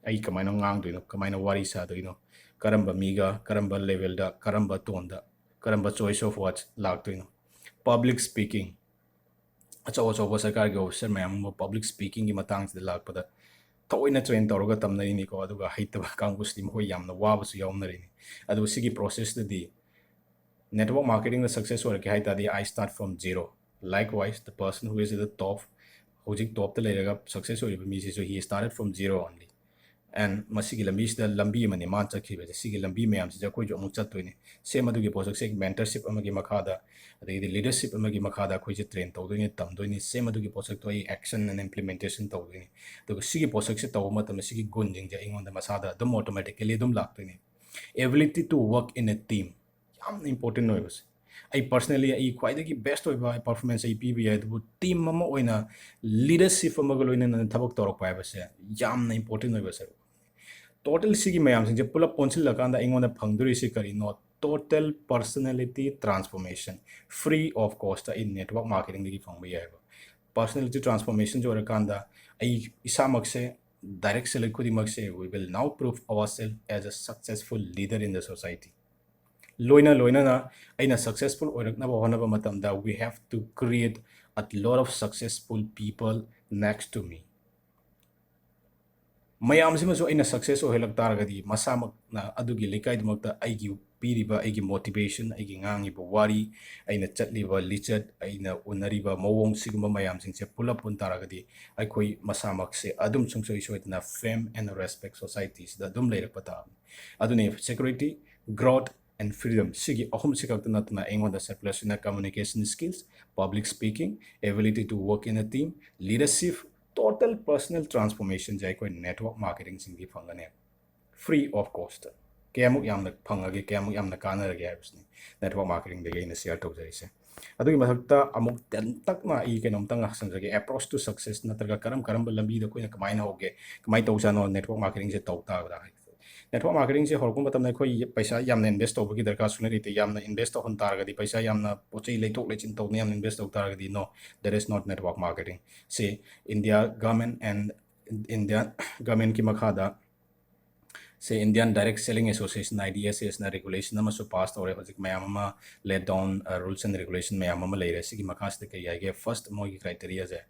ꯑꯩ ꯀꯃꯥꯏꯅ ꯉꯥꯡꯗꯣꯏꯅꯣ, ꯀꯃꯥꯏꯅ ꯋꯥꯔꯤ ꯁꯥꯗꯣꯏꯅꯣ, ꯀꯔꯝꯕ ꯃꯤꯒ, ꯀꯔꯝꯕ levelꯗ, ꯀꯔꯝꯕ toneꯗ, ꯀꯔꯝꯕ choice of words ꯂꯥꯛꯇꯣꯏꯅꯣ, public speaking, ꯑꯆꯧ ꯑꯆꯧꯕ ꯁꯔꯀꯥꯔꯒꯤ officer ꯃꯌꯥꯝ ꯑꯃ public speakingꯒꯤ ꯃꯇꯥꯡꯁꯤꯗ ꯂꯥꯛꯄꯗ ꯊꯑꯣꯏꯅ train ꯇꯧꯔꯒ ꯇꯝꯅꯔꯤꯅꯤꯀꯣ꯫ ꯑꯗꯨꯒ ꯍꯩꯇꯕ ꯀꯥꯡꯕꯨꯁꯤꯗꯤ ꯃꯈꯣꯏ ꯌꯥꯝꯅ ꯋꯥꯕꯁꯨ ꯌꯥꯎꯅꯔꯤꯅꯤ꯫ ꯑꯗꯨꯒ ꯁꯤꯒꯤ process ꯇꯗꯤ network marketing ꯗ success ꯑꯣꯏꯔꯛꯀꯦ ꯍꯥꯏ ꯇꯥꯔꯗꯤ, I start from zero. Likewise, the person who is at the top, ꯍꯧꯖꯤꯛ top ꯇ ꯂꯩꯔꯒ success ꯑꯣꯏꯔꯤꯕ ꯃꯤꯁꯤꯁꯨ, he started from zero only. And ꯃꯁꯤꯒꯤ ꯂꯝꯕꯤꯁꯤꯗ ꯂꯝꯕꯤ ꯑꯃꯅꯤ ꯃꯥꯅ ꯆꯠꯈꯤꯕꯁꯦ꯫ ꯁꯤꯒꯤ ꯂꯝꯕꯤ ꯃꯌꯥꯝꯁꯤꯁꯦ ꯑꯩꯈꯣꯏꯁꯨ ꯑꯃꯨꯛ ꯆꯠꯇꯣꯏꯅꯤ꯫ Same ꯑꯗꯨꯒꯤ ꯄꯣꯠꯁꯛꯁꯦ mentorship ꯑꯃꯒꯤ ꯃꯈꯥꯗ, ꯑꯗꯒꯤꯗꯤ leadership ꯑꯃꯒꯤ ꯃꯈꯥꯗ ꯑꯩꯈꯣꯏꯁꯦ train ꯇꯧꯗꯣꯏꯅꯤ, ꯇꯝꯗꯣꯏꯅꯤ꯫ Same ꯑꯗꯨꯒꯤ ꯄꯣꯠꯁꯛꯇꯣ ꯑꯩ action and implementation ꯇꯧꯗꯣꯏꯅꯤ꯫ ꯑꯗꯨꯒ ꯁꯤꯒꯤ ꯄꯣꯠꯁꯛꯁꯦ ꯇꯧꯕ ꯃꯇꯝꯗ ꯁꯤꯒꯤ ꯒꯨꯟꯁꯤꯡꯁꯦ ꯑꯩꯉꯣꯟꯗ ꯃꯁꯥꯗ ꯑꯗꯨꯝ automatically ꯑꯗꯨꯝ ꯂꯥꯛꯇꯣꯏꯅꯤ꯫ Ability to work in a team, ꯌꯥꯝꯅ important ꯑꯣꯏꯕꯁꯦ꯫ ꯑꯩ personally ꯑꯩ ꯈ꯭ꯋꯥꯏꯗꯒꯤ best ꯑꯣꯏꯕ, ꯑꯩ performance ꯑꯩ ꯄꯤꯕ ꯌꯥꯏ, ꯑꯗꯨꯕꯨ team ꯑꯃ ꯑꯣꯏꯅ leadership ꯑꯃꯒ ꯂꯣꯏꯅꯅ ꯊꯕꯛ ꯇꯧꯔꯛꯄ ꯍꯥꯏꯕꯁꯦ ꯌꯥꯝꯅ important ꯑꯣꯏꯕ ꯁꯔꯨꯛ꯫ Total ꯁꯤꯒꯤ ꯃꯌꯥꯝꯁꯤꯡꯁꯦ ꯄꯨꯂꯞ ꯄꯨꯟꯁꯤꯜꯂꯀꯥꯟꯗ ꯑꯩꯉꯣꯟꯗ ꯐꯪꯗꯣꯔꯤꯁꯤ ꯀꯔꯤꯅꯣ? Total personality transformation, free of cost, ꯑꯩ network marketing ꯗꯒꯤ ꯐꯪꯕ ꯌꯥꯏꯑꯕ꯫ Personality transformation ꯁꯦ ꯑꯣꯏꯔꯀꯥꯟꯗ ꯑꯩ ꯏꯁꯥꯃꯛꯁꯦ, direct select ꯈꯨꯗꯤꯡꯃꯛꯁꯦ, we will now prove ourselves as a successful leader in the society. ꯂꯣꯏꯅ ꯂꯣꯏꯅꯅ ꯑꯩꯅ successful ꯑꯣꯏꯔꯛꯅꯕ ꯍꯣꯠꯅꯕ ꯃꯇꯝꯗ, we have to create a lot of successful people next to me. ꯃꯌꯥꯝꯁꯤꯃꯁꯨ ꯑꯩꯅ success ꯑꯣꯏꯍꯜꯂꯛ ꯇꯥꯔꯒꯗꯤ, ꯃꯁꯥꯃꯛꯅ ꯑꯗꯨꯒꯤ ꯂꯩꯀꯥꯏꯗꯨꯃꯛꯇ ꯑꯩꯒꯤ ꯄꯤꯔꯤꯕ, ꯑꯩꯒꯤ motivation, ꯑꯩꯒꯤ ꯉꯥꯡꯉꯤꯕ ꯋꯥꯔꯤ, ꯑꯩꯅ ꯆꯠꯂꯤꯕ ꯂꯤꯆꯠ, ꯑꯩꯅ ꯎꯅꯔꯤꯕ ꯃꯑꯣꯡ, ꯁꯤꯒꯨꯝꯕ ꯃꯌꯥꯝꯁꯤꯡꯁꯦ ꯄꯨꯂꯞ ꯄꯨꯟ ꯇꯥꯔꯒꯗꯤ, ꯑꯩꯈꯣꯏ ꯃꯁꯥꯃꯛꯁꯦ ꯑꯗꯨꯝ ꯁꯨꯡꯁꯣꯏ ꯁꯣꯏꯗꯅ fame and respect society ꯁꯤꯗ ꯑꯗꯨꯝ ꯂꯩꯔꯛꯄ ꯇꯥꯕꯅꯤ꯫ ꯑꯗꯨꯅꯤ, security, growth and freedom, ꯁꯤꯒꯤ ꯑꯍꯨꯝꯁꯤ ꯈꯛꯇ ꯅꯠꯇꯅ ꯑꯩꯉꯣꯟꯗ surplus ꯑꯣꯏꯅ communication skills, public speaking, ability to work in a team, leadership, total personal transformation ꯁꯦ ꯑꯩꯈꯣꯏ network marketing ꯁꯤꯡꯒꯤ ꯐꯪꯒꯅꯤ, free of cost꯫ ꯀꯌꯥꯃꯨꯛ ꯌꯥꯝꯅ ꯐꯪꯉꯒꯦ, ꯀꯌꯥꯃꯨꯛ ꯌꯥꯝꯅ ꯀꯥꯟꯅꯔꯒꯦ ꯍꯥꯏꯕꯁꯤꯅꯤ network marketing ꯗꯒꯤ ꯑꯩꯅ share ꯇꯧꯖꯔꯤꯁꯦ꯫ ꯑꯗꯨꯒꯤ ꯃꯊꯛꯇ ꯑꯃꯨꯛ ꯇꯦꯟꯇꯛꯅ ꯑꯩ ꯀꯩꯅꯣꯝꯇꯪ ꯍꯪꯖꯒꯦ, approach to success ꯅꯠꯇ꯭ꯔꯒ ꯀꯔꯝ ꯀꯔꯝꯕ ꯂꯝꯕꯤꯗ ꯑꯩꯈꯣꯏꯅ ꯀꯃꯥꯏꯅ ꯍꯧꯒꯦ, ꯀꯃꯥꯏꯅ ꯇꯧꯖꯥꯠꯅꯣ network marketing ꯁꯦ ꯇꯧ ꯇꯥꯕꯗ? Network marketing ꯁꯦ ꯍꯧꯔꯛꯄ ꯃꯇꯝꯗ ꯑꯩꯈꯣꯏ ꯄꯩꯁꯥ ꯌꯥꯝꯅ invest ꯇꯧꯕꯒꯤ ꯗꯔꯀꯥꯔꯁꯨ ꯂꯩꯇꯦ꯫ ꯌꯥꯝꯅ invest ꯇꯧꯍꯟ ꯇꯥꯔꯒꯗꯤ, ꯄꯩꯁꯥ ꯌꯥꯝꯅ ꯄꯣꯠ ꯆꯩ ꯂꯩꯊꯣꯛ ꯂꯩꯁꯤꯟ ꯇꯧꯗꯅ ꯌꯥꯝꯅ invest ꯇꯧ ꯇꯥꯔꯒꯗꯤ, no, that is not network marketing꯫ ꯁꯤ India government and India government ꯀꯤ ꯃꯈꯥꯗ ꯁꯦ Indian Direct Selling Association, I D S A ꯅ regulation ꯑꯃꯁꯨ pass ꯇꯧꯔꯦ꯫ ꯍꯧꯖꯤꯛ ꯃꯌꯥꯝ ꯑꯃ laid down, ꯑ, rules and regulation ꯃꯌꯥꯝ ꯑꯃ ꯂꯩꯔꯦ꯫ ꯁꯤꯒꯤ ꯃꯈꯥꯁꯤꯗ ꯀꯔꯤ ꯍꯥꯏꯒꯦ? First, ꯃꯣꯏꯒꯤ criteria ꯁꯦ,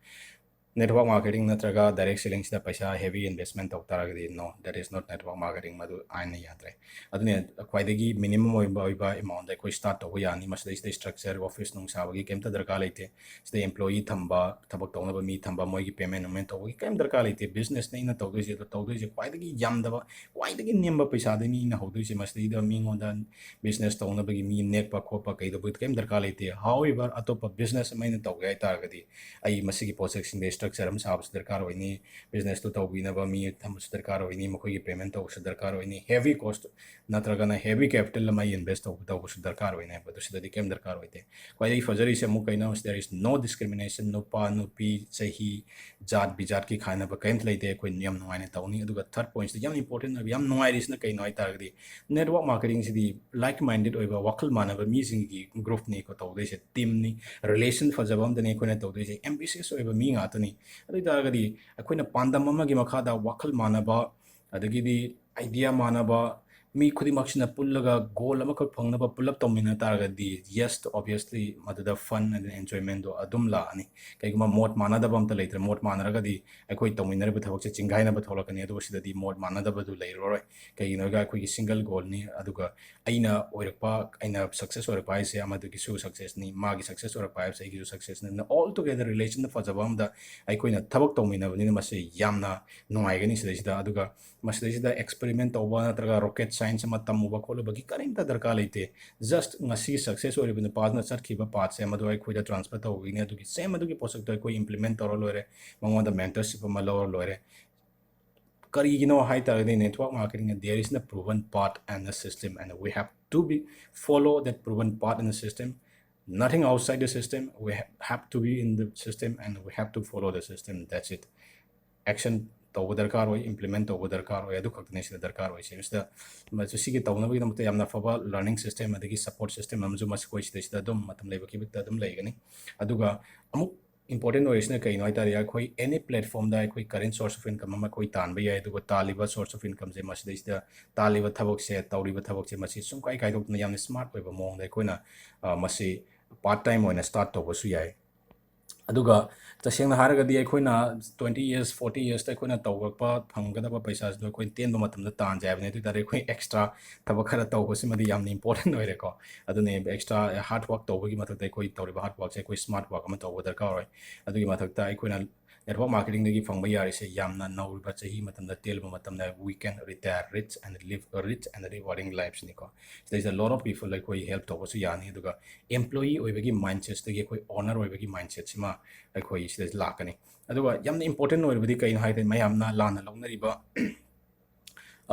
Network marketing ꯅꯠꯇ꯭ꯔꯒ direct selling ꯁꯤꯗ ꯄꯩꯁꯥ heavy investment ꯇꯧ ꯇꯥꯔꯒꯗꯤ, no, that is not network marketing, ꯃꯗꯨ ꯑꯥꯏꯟꯅ ꯌꯥꯗ꯭ꯔꯦ꯫ ꯑꯗꯨꯅ ꯈ꯭ꯋꯥꯏꯗꯒꯤ minimum ꯑꯣꯏꯕ ꯑꯣꯏꯕ amount ꯗ ꯑꯩꯈꯣꯏ start ꯇꯧꯕ ꯌꯥꯅꯤ꯫ ꯃꯁꯤꯗꯩꯁꯤꯗ structure, office ꯅꯨꯡ ꯁꯥꯕꯒꯤ ꯀꯩꯝꯇ ꯗꯔꯀꯥꯔ ꯂꯩꯇꯦ꯫ ꯁꯤꯗ employee ꯊꯝꯕ, ꯊꯕꯛ ꯇꯧꯅꯕ ꯃꯤ ꯊꯝꯕ, ꯃꯣꯏꯒꯤ payment ꯅꯨꯡꯃꯦꯟ ꯇꯧꯕꯒꯤ ꯀꯩꯝ ꯗꯔꯀꯥꯔ ꯂꯩꯇꯦ꯫ Business ꯅꯦ ꯑꯩꯅ ꯇꯧꯗꯣꯏꯁꯦ, ꯑꯗꯣ ꯇꯧꯗꯣꯏꯁꯦ ꯈ꯭ꯋꯥꯏꯗꯒꯤ ꯌꯥꯝꯗꯕ, ꯈ꯭ꯋꯥꯏꯗꯒꯤ ꯅꯦꯝꯕ ꯄꯩꯁꯥꯗꯩꯅꯤ ꯑꯩꯅ ꯍꯧꯗꯣꯏꯁꯦ꯫ ꯃꯁꯤꯗꯩꯗ ꯃꯤꯉꯣꯟꯗ business ꯇꯧꯅꯕꯒꯤ ꯃꯤ ꯅꯦꯛꯄ ꯈꯣꯠꯄ ꯀꯩꯗꯧꯕꯒꯤ ꯀꯩꯝ ꯗꯔꯀꯥꯔ ꯂꯩꯇꯦ꯫ However, ꯑꯇꯣꯞꯄ business ꯑꯃ ꯑꯩꯅ ꯇꯧꯒꯦ ꯍꯥꯏ ꯇꯥꯔꯒꯗꯤ, ꯑꯩ ꯃꯁꯤꯒꯤ ꯄꯣꯠꯁꯛꯁꯤꯡꯗ structure ꯑꯃ ꯁꯥꯕꯁꯨ ꯗꯔꯀꯥꯔ ꯑꯣꯏꯅꯤ, business ꯇꯨ ꯇꯧꯕꯤꯅꯕ ꯃꯤ ꯊꯝꯕꯁꯨ ꯗꯔꯀꯥꯔ ꯑꯣꯏꯅꯤ, ꯃꯈꯣꯏꯒꯤ payment ꯇꯧꯕꯁꯨ ꯗꯔꯀꯥꯔ ꯑꯣꯏꯅꯤ, heavy cost ꯅꯠꯇ꯭ꯔꯒꯅ heavy capital ꯑꯃ invest ꯇꯧꯕ, ꯇꯧꯕꯁꯨ ꯗꯔꯀꯥꯔ ꯑꯣꯏꯅꯤ ꯍꯥꯏꯕꯗꯣ ꯁꯤꯗꯗꯤ ꯀꯩꯝ ꯗꯔꯀꯥꯔ ꯑꯣꯏꯗꯦ꯫ ꯈ꯭ꯋꯥꯏꯗꯒꯤ ꯐꯖꯔꯤꯁꯦ ꯑꯃꯨꯛ ꯀꯩꯅꯣ, there is no discrimination, ꯅꯨꯄꯥ ꯅꯨꯄꯤ, ꯆꯍꯤ, ꯖꯥꯠ ꯕꯤꯖꯥꯠꯀꯤ ꯈꯥꯏꯅꯕ ꯀꯩꯝꯇ ꯂꯩꯇꯦ꯫ ꯑꯩꯈꯣꯏ ꯌꯥꯝ ꯅꯨꯡꯉꯥꯏꯅ ꯇꯧꯅꯤ꯫ ꯑꯗꯨꯒ third point ꯁꯤꯗ ꯌꯥꯝ important ꯑꯣꯏꯕ, ꯌꯥꯝ ꯅꯨꯡꯉꯥꯏꯔꯤꯁꯤꯅ ꯀꯩꯅꯣ ꯍꯥꯏ ꯇꯥꯔꯒꯗꯤ, network marketing ꯁꯤꯗꯤ like minded ꯑꯣꯏꯕ, ꯋꯥꯈꯜ ꯃꯥꯟꯅꯕ ꯃꯤꯁꯤꯡꯒꯤ group ꯅꯤꯀꯣ ꯇꯧꯗꯣꯏꯁꯦ, team ꯅꯤ, relation ꯐꯖꯕ ꯑꯝꯗꯅꯤ ꯑꯩꯈꯣꯏꯅ ꯇꯧꯗꯣꯏꯁꯦ, ambitious ꯑꯣꯏꯕ ꯃꯤ ꯉꯥꯛꯇꯅꯤ꯫ ꯑꯗꯨ ꯑꯣꯏ ꯇꯥꯔꯒꯗꯤ ꯑꯩꯈꯣꯏꯅ ꯄꯥꯟꯗꯝ ꯑꯃꯒꯤ ꯃꯈꯥꯗ ꯋꯥꯈꯜ ꯃꯥꯟꯅꯕ, ꯑꯗꯒꯤꯗꯤ idea ꯃꯥꯟꯅꯕ, ꯃꯤ ꯈꯨꯗꯤꯡꯃꯛꯁꯤꯅ ꯄꯨꯜꯂꯒ goal ꯑꯃꯈꯛ ꯐꯪꯅꯕ ꯄꯨꯜꯂꯞ ꯇꯧꯃꯤꯟꯅ ꯇꯥꯔꯒꯗꯤ, yes, obviously, ꯃꯗꯨꯗ fun and enjoyment ꯗꯣ ꯑꯗꯨꯝ ꯂꯥꯛꯑꯅꯤ꯫ ꯀꯩꯒꯨꯝꯕ ꯃꯣꯠ ꯃꯥꯟꯅꯗꯕ ꯑꯝꯇ ꯂꯩꯇ꯭ꯔꯦ, ꯃꯣꯠ ꯃꯥꯟꯅꯔꯒꯗꯤ ꯑꯩꯈꯣꯏ ꯇꯧꯃꯤꯟꯅꯔꯤꯕ ꯊꯕꯛꯁꯦ ꯆꯤꯡꯒꯥꯏꯅꯕ ꯊꯣꯛꯂꯛꯀꯅꯤ꯫ ꯑꯗꯨꯒ ꯁꯤꯗꯗꯤ ꯃꯣꯠ ꯃꯥꯟꯅꯗꯕꯗꯨ ꯂꯩꯔꯔꯣꯏ꯫ ꯀꯩꯒꯤꯅꯣ ꯍꯥꯏꯔꯒ ꯑꯩꯈꯣꯏꯒꯤ single goal ꯅꯤ꯫ ꯑꯗꯨꯒ ꯑꯩꯅ ꯑꯣꯏꯔꯛꯄ, ꯑꯩꯅ success ꯑꯣꯏꯔꯛꯄ ꯍꯥꯏꯁꯦ ꯑꯃꯗꯨꯒꯤꯁꯨ success ꯅꯤ, ꯃꯥꯒꯤ success ꯑꯣꯏꯔꯛꯄ ꯍꯥꯏꯕꯁꯦ ꯑꯩꯒꯤꯁꯨ success ꯅꯤ꯫ ꯑꯗꯨꯅ all together relation ꯐꯖꯕ ꯑꯝꯗ ꯑꯩꯈꯣꯏꯅ ꯊꯕꯛ ꯇꯧꯃꯤꯟꯅꯕꯅꯤꯅ ꯃꯁꯤ ꯌꯥꯝꯅ ꯅꯨꯡꯉꯥꯏꯒꯅꯤ ꯁꯤꯗꯩꯁꯤꯗ꯫ ꯑꯗꯨꯒ ꯃꯁꯤꯗꯩꯁꯤꯗ experiment ꯇꯧꯕ ꯅꯠꯇ꯭ꯔꯒ rocket science ꯑꯃ ꯇꯝꯃꯨꯕ ꯈꯣꯠꯂꯨꯕꯒꯤ ꯀꯔꯤꯝꯇ ꯗꯔꯀꯥꯔ ꯂꯩꯇꯦ꯫ Just ꯉꯁꯤ success ꯑꯣꯏꯔꯤꯕ ꯅꯨꯄꯥꯗꯨꯅ ꯆꯠꯈꯤꯕ path ꯁꯦ ꯃꯗꯨ ꯑꯩꯈꯣꯏꯗ transfer ꯇꯧꯕꯒꯤꯅꯤ꯫ ꯑꯗꯨꯒꯤ same ꯑꯗꯨꯒꯤ ꯄꯣꯠꯁꯛꯇꯣ ꯑꯩꯈꯣꯏ implement ꯇꯧꯔ ꯂꯣꯏꯔꯦ, ꯃꯉꯣꯟꯗ mentorship ꯑꯃ ꯂꯧꯔ ꯂꯣꯏꯔꯦ꯫ ꯀꯔꯤꯒꯤꯅꯣ ꯍꯥꯏ ꯇꯥꯔꯒꯗꯤ, network marketing there is a proven path and a system, and we have to be follow that proven path and the system. Nothing outside the system. We ha- have to be in the system and we have to follow the system. That's it. Action ꯇꯧꯕ ꯗꯔꯀꯥꯔ ꯑꯣꯏ, implement ꯇꯧꯕ ꯗꯔꯀꯥꯔ ꯑꯣꯏ, ꯑꯗꯨ ꯈꯛꯇꯅꯤ ꯁꯤꯗ ꯗꯔꯀꯥꯔ ꯑꯣꯏꯁꯦ꯫ ꯃꯁꯤꯗ ꯃꯁꯤ ꯁꯤꯒꯤ ꯇꯧꯅꯕꯒꯤꯗꯃꯛꯇ ꯌꯥꯝꯅ ꯐꯕ learning system ꯑꯗꯒꯤ support system ꯑꯃꯁꯨ ꯃꯁꯤ ꯑꯩꯈꯣꯏ ꯁꯤꯗꯩꯁꯤꯗ ꯑꯗꯨꯝ ꯃꯇꯝ ꯂꯩꯕ ꯈꯤꯕꯤꯛꯇ ꯑꯗꯨꯝ ꯂꯩꯒꯅꯤ꯫ ꯑꯗꯨꯒ ꯑꯃꯨꯛ important ꯑꯣꯏꯔꯤꯁꯤꯅ ꯀꯩꯅꯣ ꯍꯥꯏ ꯇꯥꯔꯗꯤ, ꯑꯩꯈꯣꯏ any platform ꯗ ꯑꯩꯈꯣꯏ current source of income ꯑꯃ ꯑꯩꯈꯣꯏ ꯇꯥꯟꯕ ꯌꯥꯏ꯫ ꯑꯗꯨꯒ ꯇꯥꯜꯂꯤꯕ source of income ꯁꯦ ꯃꯁꯤꯗꯩꯁꯤꯗ ꯇꯥꯜꯂꯤꯕ ꯊꯕꯛꯁꯦ, ꯇꯧꯔꯤꯕ ꯊꯕꯛꯁꯦ ꯃꯁꯤ ꯁꯨꯡꯀꯥꯏ ꯀꯥꯏꯗꯣꯛꯇꯅ ꯌꯥꯝꯅ smart ꯑꯣꯏꯕ ꯃꯑꯣꯡꯗ ꯑꯩꯈꯣꯏꯅ, ꯑ, ꯃꯁꯤ part time ꯑꯣꯏꯅ start ꯇꯧꯕꯁꯨ ꯌꯥꯏ꯫ ꯑꯗꯨꯒ ꯇꯁꯦꯡꯅ ꯍꯥꯏꯔꯒꯗꯤ ꯑꯩꯈꯣꯏꯅ twenty years, forty years ꯑꯩꯈꯣꯏꯅ ꯇꯧꯔꯛꯄ ꯐꯪꯒꯗꯕ ꯄꯩꯁꯥꯁꯤꯗꯣ ꯑꯩꯈꯣꯏꯅ ꯇꯦꯟꯕ ꯃꯇꯝꯗ ꯇꯥꯟꯖꯩ ꯍꯥꯏꯕꯅꯤ꯫ ꯑꯗꯨ ꯑꯣꯏ ꯇꯥꯔꯗꯤ ꯑꯩꯈꯣꯏ extra ꯊꯕꯛ ꯈꯔ ꯇꯧꯕꯁꯤꯃꯗꯤ ꯌꯥꯝꯅ important ꯑꯣꯏꯔꯦꯀꯣ꯫ ꯑꯗꯨꯅ extra hard work ꯇꯧꯕꯒꯤ ꯃꯊꯛꯇ ꯑꯩꯈꯣꯏ ꯇꯧꯔꯤꯕ hard workꯁꯦ ꯑꯩꯈꯣꯏ smart work ꯑꯃ ꯇꯧꯕ ꯗꯔꯀꯥꯔ ꯑꯣꯏ꯫ ꯑꯗꯨꯒꯤ ꯃꯊꯛꯇ ꯑꯩꯈꯣꯏꯅ network marketingꯗꯒꯤ ꯐꯪꯕ ꯌꯥꯔꯤꯁꯦ ꯌꯥꯝꯅ ꯅꯧꯔꯤꯕ ꯆꯍꯤ ꯃꯇꯝꯗ, ꯇꯦꯜꯂꯕ ꯃꯇꯝꯗ we can retire rich and live a rich and rewarding lifeꯁꯤꯅꯤꯀꯣ꯫ ꯁꯤꯗꯩꯁꯤꯗ lot of people ꯑꯩꯈꯣꯏ help ꯇꯧꯕꯁꯨ ꯌꯥꯅꯤ꯫ ꯑꯗꯨꯒ employee ꯑꯣꯏꯕꯒꯤ mindsetꯇꯒꯤ ꯑꯩꯈꯣꯏ owner ꯑꯣꯏꯕꯒꯤ mindsetꯁꯤꯃ ꯑꯩꯈꯣꯏ ꯁꯤꯗ ꯂꯥꯛꯀꯅꯤ꯫ ꯑꯗꯨꯒ ꯌꯥꯝꯅ important ꯑꯣꯏꯔꯤꯕꯗꯤ ꯀꯩꯅꯣ ꯍꯥꯏꯔꯗꯤ, ꯃꯌꯥꯝꯅ ꯂꯥꯟꯅ ꯂꯧꯅꯔꯤꯕ,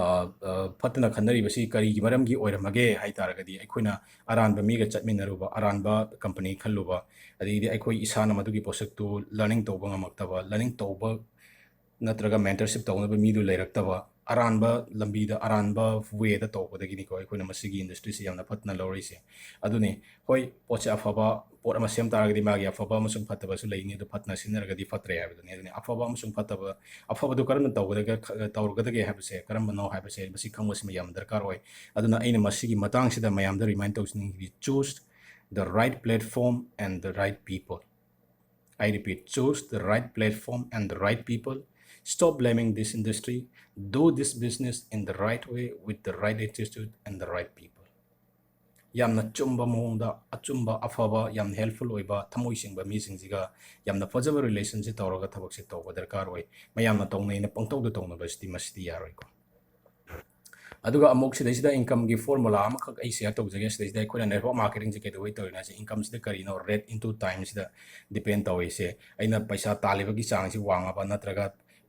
ꯑ, ꯑ, ꯐꯠꯇꯅ ꯈꯟꯅꯔꯤꯕꯁꯤ ꯀꯔꯤꯒꯤ ꯃꯔꯝꯒꯤ ꯑꯣꯏꯔꯝꯃꯒꯦ ꯍꯥꯏ ꯇꯥꯔꯒꯗꯤ, ꯑꯩꯈꯣꯏꯅ ꯑꯔꯥꯟꯕ ꯃꯤꯒ ꯆꯠꯃꯤꯟꯅꯔꯨꯕ, ꯑꯔꯥꯟꯕ company ꯈꯜꯂꯨꯕ, ꯑꯗꯒꯤꯗꯤ ꯑꯩꯈꯣꯏ ꯏꯁꯥꯅ ꯃꯗꯨꯒꯤ ꯄꯣꯠꯁꯛꯇꯨ learning ꯇꯧꯕ ꯉꯝꯃꯛꯇꯕ, learning ꯇꯧꯕ ꯅꯠꯇ꯭ꯔꯒ mentorship ꯇꯧꯅꯕ ꯃꯤꯗꯨ ꯂꯩꯔꯛꯇꯕ, ꯑꯔꯥꯟꯕ ꯂꯝꯕꯤꯗ, ꯑꯔꯥꯟꯕ wayꯗ ꯇꯧꯕꯗꯒꯤꯅꯤꯀꯣ ꯑꯩꯈꯣꯏꯅ ꯃꯁꯤꯒꯤ industryꯁꯤ ꯌꯥꯝꯅ ꯐꯠꯇꯅ ꯂꯧꯔꯛꯏꯁꯦ꯫ ꯑꯗꯨꯅꯤ, ꯍꯣꯏ, ꯄꯣꯠꯁꯦ ꯑꯐꯕ ꯄꯣꯠ ꯑꯃ ꯁꯦꯝ ꯇꯥꯔꯒꯗꯤ ꯃꯥꯒꯤ ꯑꯐꯕ ꯑꯃꯁꯨꯡ ꯐꯠꯇꯕꯁꯨ ꯂꯩꯅꯤ, ꯑꯗꯨ ꯐꯠꯇꯅ ꯁꯤꯖꯤꯟꯅꯔꯒꯗꯤ ꯐꯠꯇ꯭ꯔꯦ ꯍꯥꯏꯕꯗꯨꯅꯤ꯫ ꯑꯗꯨꯅꯤ, ꯑꯐꯕ ꯑꯃꯁꯨꯡ ꯐꯠꯇꯕ, ꯑꯐꯕꯗꯨ ꯀꯔꯝꯅ ꯇꯧꯒꯗꯒꯦ, ꯈ-, ꯇꯧꯔꯒꯗꯒꯦ ꯍꯥꯏꯕꯁꯦ, ꯀꯔꯝꯕꯅꯣ ꯍꯥꯏꯕꯁꯦ ꯃꯁꯤ ꯈꯪꯕꯁꯤꯃ ꯌꯥꯝꯅ ꯗꯔꯀꯥꯔ ꯑꯣꯏ꯫ ꯑꯗꯨꯅ ꯑꯩꯅ ꯃꯁꯤꯒꯤ ꯃꯇꯥꯡꯁꯤꯗ ꯃꯌꯥꯝꯗ remind ꯇꯧꯖꯅꯤꯡꯉꯤꯗꯤ, choose the right platform and the right people. I repeat, choose the right platform and the right people. Stop blaming this industry. Do this business in the right way with the right attitude and the right people. ꯌꯥꯝꯅ ꯆꯨꯝꯕ ꯃꯑꯣꯡꯗ, ꯑꯆꯨꯝꯕ, ꯑꯐꯕ, ꯌꯥꯝꯅ helpful ꯑꯣꯏꯕ, ꯊꯃꯣꯏ ꯁꯦꯡꯕ ꯃꯤꯁꯤꯡꯁꯤꯒ ꯌꯥꯝꯅ ꯐꯖꯕ relationꯁꯤ ꯇꯧꯔꯒ ꯊꯕꯛꯁꯦ ꯇꯧꯕ ꯗꯔꯀꯥꯔ ꯑꯣꯏ꯫ ꯃꯌꯥꯝꯅ ꯇꯧꯅꯩꯅ ꯄꯪꯇꯧꯗ ꯇꯧꯅꯕꯁꯤꯗꯤ ꯃꯁꯤꯗꯤ ꯌꯥꯔꯣꯏꯀꯣ꯫ ꯑꯗꯨꯒ ꯑꯃꯨꯛ ꯁꯤꯗꯩꯁꯤꯗ incomeꯒꯤ formula ꯑꯃꯈꯛ ꯑꯩ share ꯇꯧꯖꯒꯦ꯫ ꯁꯤꯗꯩꯁꯤꯗ ꯑꯩꯈꯣꯏꯅ network marketingꯁꯦ ꯀꯩꯗꯧꯕꯩ ꯇꯧꯔꯤꯅꯣ ꯍꯥꯏꯁꯦ, incomeꯁꯤꯗ ꯀꯔꯤꯅꯣ? Rate into timeꯁꯤꯗ depend ꯇꯧꯋꯦ꯫ ꯁꯦ ꯑꯩꯅ ꯄꯩꯁꯥ ꯇꯥꯜꯂꯤꯕꯒꯤ ꯆꯥꯡꯁꯤ ꯋꯥꯡꯉꯕ ꯅꯠꯇ꯭ꯔꯒ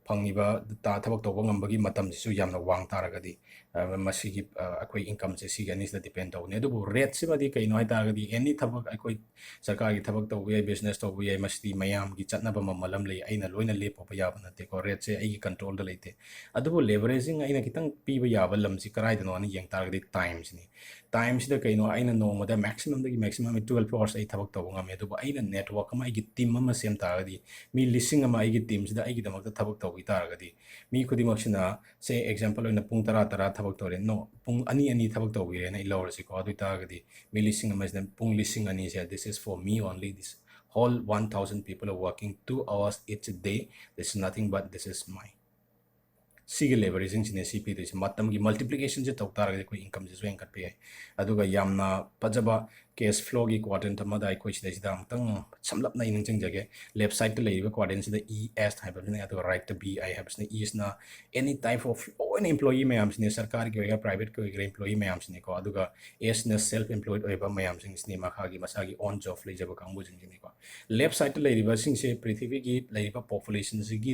ꯐꯪꯉꯤꯕ ꯇ-, ꯊꯕꯛ ꯇꯧꯕ ꯉꯝꯕꯒꯤ ꯃꯇꯝꯁꯤꯁꯨ ꯌꯥꯝꯅ ꯋꯥꯡ ꯇꯥꯔꯒꯗꯤ, ꯑ, ꯃꯁꯤꯒꯤ, ꯑ, ꯑꯩꯈꯣꯏ incomeꯁꯦ ꯁꯤꯒꯤ ꯑꯅꯤꯁꯤꯗ depend ꯇꯧꯕꯅꯤ꯫ ꯑꯗꯨꯕꯨ rateꯁꯤꯃꯗꯤ ꯀꯩꯅꯣ ꯍꯥꯏ ꯇꯥꯔꯒꯗꯤ, any ꯊꯕꯛ, ꯑꯩꯈꯣꯏ ꯁꯔꯀꯥꯔꯒꯤ ꯊꯕꯛ ꯇꯧꯕ ꯌꯥꯏ, business ꯇꯧꯕ ꯌꯥꯏ, ꯃꯁꯤꯗꯤ ꯃꯌꯥꯝꯒꯤ ꯆꯠꯅꯕ ꯃꯃꯜ ꯑꯃ ꯂꯩ, ꯑꯩꯅ ꯂꯣꯏꯅ ꯂꯦꯞꯄꯨꯕ ꯌꯥꯕ ꯅꯠꯇꯦꯀꯣ꯫ Rateꯁꯦ ꯑꯩꯒꯤ controlꯗ ꯂꯩꯇꯦ꯫ ꯑꯗꯨꯕꯨ leveraging ꯑꯩꯅ ꯈꯤꯇꯪ ꯄꯤꯕ ꯌꯥꯕ ꯂꯝꯁꯤ ꯀꯗꯥꯏꯗꯅꯣꯅ ꯌꯦꯡ ꯇꯥꯔꯒꯗꯤ timeꯁꯤꯅꯤ꯫ Timeꯁꯤꯗ ꯀꯩꯅꯣ, ꯑꯩꯅ ꯅꯣꯡꯃꯗ maximumꯗꯒꯤ maximum twelve hours ꯑꯩ ꯊꯕꯛ ꯇꯧꯕ ꯉꯝꯃꯦ꯫ ꯑꯗꯨꯕꯨ ꯑꯩꯅ network ꯑꯃ, ꯑꯩꯒꯤ team ꯑꯃ ꯁꯦꯝ ꯇꯥꯔꯒꯗꯤ, ꯃꯤ ꯂꯤꯁꯤꯡ ꯑꯃ ꯑꯩꯒꯤ teamꯁꯤꯗ ꯑꯩꯒꯤꯗꯃꯛꯇ ꯊꯕꯛ ꯇꯧꯕꯤ ꯇꯥꯔꯒꯗꯤ, ꯃꯤ ꯈꯨꯗꯤꯡꯃꯛꯁꯤꯅ, say, example ꯑꯣꯏꯅ ꯄꯨꯡ ꯇꯔꯥ, ꯇꯔꯥ ꯊꯕꯛ ꯇꯧꯔꯦ, no, ꯄꯨꯡ ꯑꯅꯤ, ꯑꯅꯤ ꯊꯕꯛ ꯇꯧꯕꯤꯔꯦꯅ ꯑꯩ ꯂꯧꯔꯁꯤꯀꯣ꯫ ꯑꯗꯨ ꯑꯣꯏ ꯇꯥꯔꯒꯗꯤ ꯃꯤ ꯂꯤꯁꯤꯡ ꯑꯃꯁꯤꯅ ꯄꯨꯡ ꯂꯤꯁꯤꯡ ꯑꯅꯤꯁꯦ, this is for me only, this whole one thousand people are working two hours each day, this is nothing but this is my. ꯁꯤꯒꯤ ꯂꯦꯕꯔꯁꯤꯡꯁꯤꯅꯦ ꯁꯤ ꯄꯤꯗꯣꯏꯁꯦ꯫ ꯃꯇꯝꯒꯤ ꯃꯜꯇꯤꯄ꯭ꯂꯤꯀꯦꯁꯟꯁꯦ ꯇꯧ ꯇꯥꯔꯒꯗꯤ ꯑꯩꯈꯣꯏ ꯏꯟꯀꯝꯁꯤꯁꯨ ꯍꯦꯟꯒꯠꯄ ꯌꯥꯏ꯫ ꯑꯗꯨꯒ ꯌꯥꯝꯅ ꯐꯖꯕ ꯀꯦꯁ ꯐ꯭ꯂꯣꯒꯤ ꯀ꯭ꯋꯥꯗ꯭ꯔꯦꯟꯠ ꯑꯃꯗ ꯑꯩꯈꯣꯏ ꯁꯤꯗꯩꯁꯤꯗ ꯑꯃꯨꯛꯇꯪ ꯁꯝꯂꯞꯅ ꯑꯩ ꯅꯤꯡꯁꯤꯡꯖꯒꯦ꯫ ꯂꯦꯐ ꯁꯥꯏꯗꯇ ꯂꯩꯔꯤꯕ ꯀ꯭ꯋꯥꯗ꯭ꯔꯦꯟꯠꯁꯤꯗ ꯏ ꯑꯦꯁ ꯍꯥꯏꯕꯁꯤꯅ, ꯑꯗꯨꯒ ꯔꯥꯏꯠꯇ ꯕꯤ ꯑꯥꯏ ꯍꯥꯏꯕꯁꯤꯅ꯫ ꯏꯁꯤꯅ any type of ꯂꯣꯏꯅ ꯏꯝꯄ꯭ꯂꯣꯌꯤ ꯃꯌꯥꯝꯁꯤꯅꯦ, ꯁꯔꯀꯥꯔꯒꯤ ꯑꯣꯏꯒꯦꯔꯥ ꯄ꯭ꯔꯥꯏꯚꯦꯠꯀꯤ ꯑꯣꯏꯒꯦꯔꯥ ꯏꯝꯄ꯭ꯂꯣꯌꯤ ꯃꯌꯥꯝꯁꯤꯅꯦꯀꯣ꯫ ꯑꯗꯨꯒ ꯑꯦꯁꯅ ꯁꯦꯜꯐ ꯏꯝꯄ꯭ꯂꯣꯏꯗ ꯑꯣꯏꯕ ꯃꯌꯥꯝꯁꯤꯡꯁꯤꯅꯤ, ꯃꯈꯥꯒꯤ ꯃꯁꯥꯒꯤ ꯑꯣꯟ ꯖꯣꯕ ꯂꯩꯖꯕ ꯀꯥꯡꯕꯨꯁꯤꯡꯁꯤꯅꯤꯀꯣ꯫ ꯂꯦꯐ ꯁꯥꯏꯗꯇ ꯂꯩꯔꯤꯕꯁꯤꯡꯁꯦ ꯄ꯭ꯔꯤꯊꯤꯕꯤꯒꯤ ꯂꯩꯔꯤꯕ ꯄꯣꯄꯨꯂꯦꯁꯟꯁꯤꯒꯤ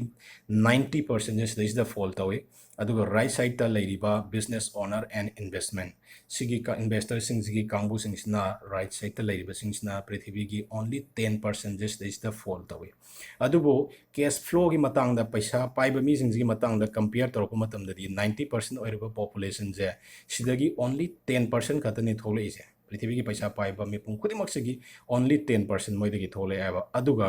ꯅꯥꯏꯟꯇꯤ ꯄꯥꯔꯁꯦꯟꯁꯦ ꯁꯤꯗꯩꯁꯤꯗ ꯐꯣꯜ ꯇꯧꯏ꯫ ꯑꯗꯨꯒ ꯔꯥꯏꯠ ꯁꯥꯏꯗꯇ ꯂꯩꯔꯤꯕ ꯕꯤꯖꯤꯅꯦꯁ ꯑꯣꯅꯔ ꯑꯦꯟ ꯏꯟꯚꯦꯁꯃꯦꯟ ꯁꯤꯒꯤ ꯀ-, ꯏꯟꯚꯦꯁꯇꯔꯁꯤꯡꯁꯤꯒꯤ ꯀꯥꯡꯕꯨꯁꯤꯡꯁꯤꯅ, ꯔꯥꯏꯠ ꯁꯥꯏꯗꯇ ꯂꯩꯔꯤꯕꯁꯤꯡꯁꯤꯅ ꯄ꯭ꯔꯤꯊꯤꯕꯤꯒꯤ ꯑꯣꯟꯂꯤ ꯇꯦꯟ ꯄꯥꯔꯁꯦꯟꯁꯦ ꯁꯤꯗꯩꯁꯤꯗ ꯐꯣꯜ ꯇꯧꯏ꯫ ꯑꯗꯨꯕꯨ ꯀꯦꯁ ꯐ꯭ꯂꯣꯒꯤ ꯃꯇꯥꯡꯗ, ꯄꯩꯁꯥ ꯄꯥꯏꯕ ꯃꯤꯁꯤꯡꯁꯤꯒꯤ ꯃꯇꯥꯡꯗ ꯀꯝꯄꯤꯌꯔ ꯇꯧꯔꯛꯄ ꯃꯇꯝꯗꯗꯤ, ꯅꯥꯏꯟꯇꯤ ꯄꯥꯔꯁꯦꯟ ꯑꯣꯏꯔꯤꯕ ꯄꯣꯄꯨꯂꯦꯁꯟꯁꯦ ꯁꯤꯗꯒꯤ ꯑꯣꯟꯂꯤ ꯇꯦꯟ ꯄꯥꯔꯁꯦꯟ ꯈꯛꯇꯅꯤ ꯊꯣꯛꯂꯛꯏꯁꯦ꯫ ꯄ꯭ꯔꯤꯊꯤꯕꯤꯒꯤ ꯄꯩꯁꯥ ꯄꯥꯏꯕ ꯃꯤꯄꯨꯝ ꯈꯨꯗꯤꯡꯃꯛꯁꯤꯒꯤ ꯑꯣꯟꯂꯤ ꯇꯦꯟ ꯄꯥꯔꯁꯦꯟ ꯃꯣꯏꯗꯒꯤ ꯊꯣꯛꯂꯛꯑꯦ ꯍꯥꯏꯕ꯫ ꯑꯗꯨꯒ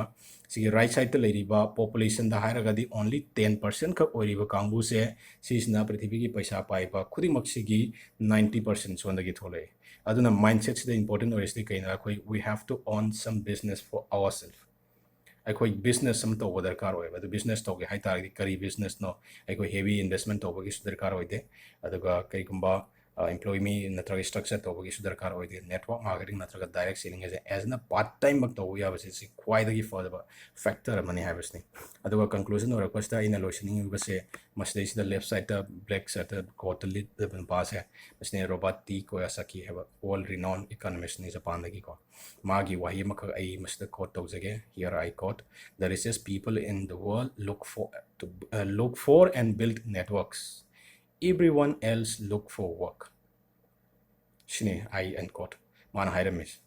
ꯁꯤꯒꯤ ꯔꯥꯏꯠ ꯁꯥꯏꯗꯇ ꯂꯩꯔꯤꯕ ꯄꯣꯄꯨꯂꯦꯁꯟꯗ ꯍꯥꯏꯔꯒꯗꯤ ꯑꯣꯟꯂꯤ ꯇꯦꯟ ꯄꯥꯔꯁꯦꯟ ꯈꯛ ꯑꯣꯏꯔꯤꯕ ꯀꯥꯡꯕꯨꯁꯦ, ꯁꯤꯁꯤꯅ ꯄ꯭ꯔꯤꯊꯤꯕꯤꯒꯤ ꯄꯩꯁꯥ ꯄꯥꯏꯕ ꯈꯨꯗꯤꯡꯃꯛꯁꯤꯒꯤ ꯅꯥꯏꯟꯇꯤ ꯄꯥꯔꯁꯦꯟ ꯁꯣꯝꯗꯒꯤ ꯊꯣꯛꯂꯛꯑꯦ꯫ ꯑꯗꯨꯅ ꯃꯥꯏꯟꯁꯦꯠꯁꯤꯗ ꯏꯝꯄꯣꯔꯇꯦꯟ ꯑꯣꯏꯔꯤꯁꯤꯗꯤ ꯀꯩꯅꯣ? ꯑꯩꯈꯣꯏ we have to own some business for ourselves꯫ ꯑꯩꯈꯣꯏ ꯕꯤꯖꯤꯅꯦꯁ ꯑꯃ ꯇꯧꯕ ꯗꯔꯀꯥꯔ ꯑꯣꯏꯌꯦꯕ꯫ ꯑꯗꯨ ꯕꯤꯖꯤꯅꯦꯁ ꯇꯧꯒꯦ ꯍꯥꯏ ꯇꯥꯔꯒꯗꯤ ꯀꯔꯤ ꯕꯤꯖꯤꯅꯦꯁꯅꯣ? ꯑꯩꯈꯣꯏ ꯍꯦꯚꯤ ꯏꯟꯚꯦꯁꯃꯦꯟ ꯇꯧꯕꯒꯤꯁꯨ ꯗꯔꯀꯥꯔ ꯑꯣꯏꯗꯦ꯫ ꯑꯗꯨꯒ ꯀꯔꯤꯒꯨꯝꯕ, ꯑ, ꯏꯝꯄ꯭ꯂꯣꯌꯤ ꯅꯠꯇ꯭ꯔꯒ ꯁ꯭ꯇ꯭ꯔꯛꯆꯔ ꯇꯧꯕꯒꯤꯁꯨ ꯗꯔꯀꯥꯔ ꯑꯣꯏꯗꯦ꯫ ꯅꯦꯠꯋꯥꯔꯛ ꯃꯥꯔꯀꯦꯇꯤꯡ ꯅꯠꯇ꯭ꯔꯒ ꯗꯥꯏꯔꯦꯛ ꯁꯦꯂꯤꯡ ꯍꯥꯏꯁꯦ ꯑꯦꯖ ꯑ ꯄꯥꯔꯠ ꯇꯥꯏꯝꯃꯛ ꯇꯧꯕ ꯌꯥꯕꯁꯦ ꯁꯤ ꯈ꯭ꯋꯥꯏꯗꯒꯤ ꯐꯖꯕ ꯐꯦꯛꯇꯔ ꯑꯃꯅꯤ ꯍꯥꯏꯕꯁꯤꯅꯤ꯫ ꯑꯗꯨꯒ ꯀꯟꯀ꯭ꯂꯨꯖꯟ ꯑꯣꯏꯔꯛꯄꯁꯤꯗ ꯑꯩꯅ ꯂꯣꯏꯁꯤꯟꯅꯤꯡꯉꯤꯕꯁꯦ ꯃꯁꯤꯗꯩꯁꯤꯗ ꯂꯦꯐ ꯁꯥꯏꯗꯇ ꯕ꯭ꯂꯦꯛ ꯁꯔꯠꯇ ꯀꯣꯠꯇ ꯂꯤꯠꯂꯤꯕ ꯅꯨꯄꯥꯁꯦ, ꯃꯁꯤꯅ ꯔꯣꯕꯥꯔꯠ ꯇꯤ ꯀꯣꯌꯥꯁꯥꯀꯤ ꯍꯥꯏꯕ ꯋꯥꯔꯜ ꯔꯤꯅꯣꯟ ꯏꯀꯣꯅꯣꯃꯤꯁꯅꯤ ꯖꯄꯥꯟꯗꯒꯤꯀꯣ꯫ ꯃꯥꯒꯤ ꯋꯥꯍꯩ ꯑꯃꯈꯛ ꯑꯩ ꯃꯁꯤꯗ ꯀꯣꯠ ꯇꯧꯖꯒꯦ꯫ Here I quote, "The richest people in the world look for, to, uh, look for and build networks. Everyone else look for work." ꯁꯤꯅꯤ, I end quote, ꯃꯥꯅ ꯍꯥꯏꯔꯝꯃꯤꯁꯦ꯫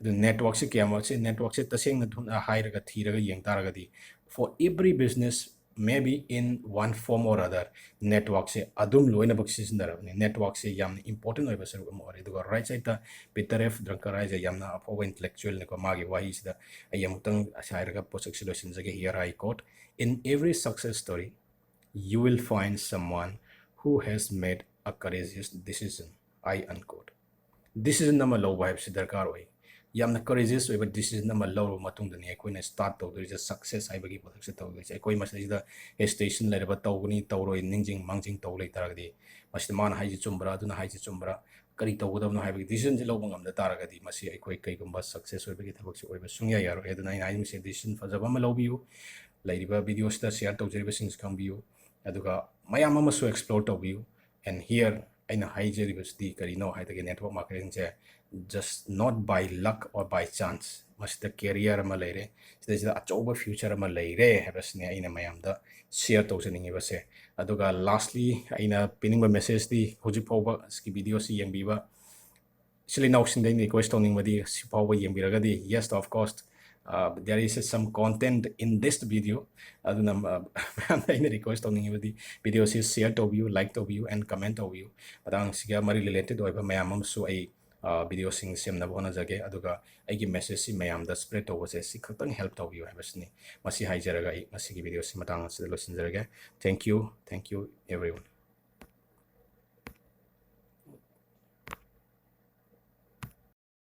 ꯑꯗꯨ ꯅꯦꯠꯋꯥꯔꯛꯁꯦ ꯀꯌꯥꯃꯨꯛ, ꯁꯤ ꯅꯦꯠꯋꯥꯔꯛꯁꯦ ꯇꯁꯦꯡꯅ ꯊꯨꯅ ꯍꯥꯏꯔꯒ ꯊꯤꯔꯒ ꯌꯦꯡ ꯇꯥꯔꯒꯗꯤ, for every business, maybe in one form or other, ꯅꯦꯠꯋꯥꯔꯛꯁꯦ ꯑꯗꯨꯝ ꯂꯣꯏꯅꯃꯛ ꯁꯤꯖꯤꯟꯅꯔꯕꯅꯤ꯫ ꯅꯦꯠꯋꯥꯔꯛꯁꯦ ꯌꯥꯝꯅ ꯏꯝꯄꯣꯔꯇꯦꯟ ꯑꯣꯏꯕ ꯁꯔꯨꯛ ꯑꯃ ꯑꯣꯏꯔꯦ꯫ ꯑꯗꯨꯒ ꯔꯥꯏꯠ ꯁꯥꯏꯗꯇ ꯄꯤꯇꯔ ꯑꯦꯐ ꯗ꯭ꯔꯪꯀꯔ ꯍꯥꯏꯁꯦ ꯌꯥꯝꯅ ꯑꯐꯥꯎꯕ ꯏꯟꯇꯦꯂꯦꯛꯆꯨꯋꯦꯜꯅꯤꯀꯣ꯫ ꯃꯥꯒꯤ ꯋꯥꯍꯩꯁꯤꯗ ꯑꯩ ꯑꯃꯨꯛꯇꯪ ꯍꯥꯏꯔꯒ ꯄꯣꯠꯁꯛꯁꯦ ꯂꯣꯏꯁꯤꯟꯖꯒꯦ꯫ Here I quote, "In every success story, you will find someone who has made a courageous decision." I unquote. Decision ꯑꯃ ꯂꯧꯕ ꯍꯥꯏꯕꯁꯤ ꯗꯔꯀꯥꯔ ꯑꯣꯏ꯫ ꯌꯥꯝꯅ courageous ꯑꯣꯏꯕ decision ꯑꯃ ꯂꯧꯔꯕ ꯃꯇꯨꯡꯗꯅꯤ ꯑꯩꯈꯣꯏꯅ start ꯇꯧꯗꯣꯏꯁꯦ, success ꯍꯥꯏꯕꯒꯤ ꯄꯣꯠꯁꯛꯁꯦ ꯇꯧꯗꯣꯏꯁꯦ꯫ ꯑꯩꯈꯣꯏ ꯃꯁꯤꯗꯩꯁꯤꯗ hesitation ꯂꯩꯔꯕ, ꯇꯧꯒꯅꯤ ꯇꯧꯔꯣꯏ ꯅꯤꯡꯖꯤꯡ ꯃꯥꯡꯖꯤꯡ ꯇꯧ ꯂꯩꯇꯥꯔꯒꯗꯤ, ꯃꯁꯤꯗ ꯃꯥꯅ ꯍꯥꯏꯁꯤ ꯆꯨꯝꯕ꯭ꯔꯥ, ꯑꯗꯨꯅ ꯍꯥꯏꯁꯤ ꯆꯨꯝꯕ꯭ꯔꯥ, ꯀꯔꯤ ꯇꯧꯒꯗꯕꯅꯣ ꯍꯥꯏꯕꯒꯤ decisionꯁꯦ ꯂꯧꯕ ꯉꯝꯗ ꯇꯥꯔꯒꯗꯤ, ꯃꯁꯤ ꯑꯩꯈꯣꯏ ꯀꯩꯒꯨꯝꯕ success ꯑꯣꯏꯕꯒꯤ ꯊꯕꯛꯁꯦ ꯑꯣꯏꯕ ꯁꯨꯡꯌꯥ ꯌꯥꯔꯣꯏ꯫ ꯑꯗꯨꯅ ꯑꯩꯅ ꯍꯥꯏꯅꯤꯡꯕꯁꯦ, decision ꯐꯖꯕ ꯑꯃ ꯂꯧꯕꯤꯌꯨ꯫ ꯂꯩꯔꯤꯕ videoꯁꯤꯗ share ꯇꯧꯖꯔꯤꯕꯁꯤꯡꯁꯤ ꯈꯪꯕꯤꯌꯨ, ꯑꯗꯨꯒ ꯃꯌꯥꯝ ꯑꯃꯁꯨ explore ꯇꯧꯕꯤꯌꯨ꯫ And here ꯑꯩꯅ ꯍꯥꯏꯖꯔꯤꯕꯁꯤꯗꯤ ꯀꯔꯤꯅꯣ ꯍꯥꯏꯗꯒꯤ, network marketingꯁꯦ just not by luck or by chance, ꯃꯁꯤꯗ career ꯑꯃ ꯂꯩꯔꯦ, ꯁꯤꯗꯩꯁꯤꯗ ꯑꯆꯧꯕ future ꯑꯃ ꯂꯩꯔꯦ ꯍꯥꯏꯕꯁꯤꯅꯦ ꯑꯩꯅ ꯃꯌꯥꯝꯗ share ꯇꯧꯖꯅꯤꯡꯉꯤꯕꯁꯦ꯫ ꯑꯗꯨꯒ lastly ꯑꯩꯅ ꯄꯤꯅꯤꯡꯕ messageꯗꯤ, ꯍꯧꯖꯤꯛ ꯐꯥꯎꯕ ꯁꯤꯒꯤ videoꯁꯤ ꯌꯦꯡꯕꯤꯕ ꯏꯆꯤꯜ ꯏꯅꯥꯎꯁꯤꯡꯗ ꯑꯩꯅ request ꯇꯧꯅꯤꯡꯕꯗꯤ, ꯁꯤ ꯐꯥꯎꯕ ꯌꯦꯡꯕꯤꯔꯒꯗꯤ, yes, of course, uh, there is some content in this video. ꯑꯗꯨꯅ, uh, ꯃꯌꯥꯝꯗ ꯑꯩꯅ request ꯇꯧꯅꯤꯡꯉꯤꯕꯗꯤ, videoꯁꯤ share ꯇꯧꯕꯤꯌꯨ, like ꯇꯧꯕꯤꯌꯨ, and comment ꯇꯧꯕꯤꯌꯨ꯫ ꯃꯇꯥꯡꯁꯤꯒ ꯃꯔꯤ related ꯑꯣꯏꯕ ꯃꯌꯥꯝ ꯑꯃꯁꯨ ꯑꯩ, uh, videoꯁꯤꯡ ꯁꯦꯝꯅꯕ ꯍꯣꯠꯅꯖꯒꯦ꯫ ꯑꯗꯨꯒ ꯑꯩꯒꯤ messageꯁꯤ ꯃꯌꯥꯝꯗ spread ꯇꯧꯕꯁꯦ, ꯁꯤ ꯈꯛꯇꯪ help ꯇꯧꯕꯤꯌꯨ ꯍꯥꯏꯕꯁꯤꯅꯤ꯫ ꯃꯁꯤ ꯍꯥꯏꯖꯔꯒ ꯑꯩ ꯉꯁꯤꯒꯤ videoꯁꯤ ꯃꯇꯥꯡ ꯑꯁꯤꯗ ꯂꯣꯏꯁꯤꯟꯖꯔꯒꯦ꯫ Thank you, thank you everyone.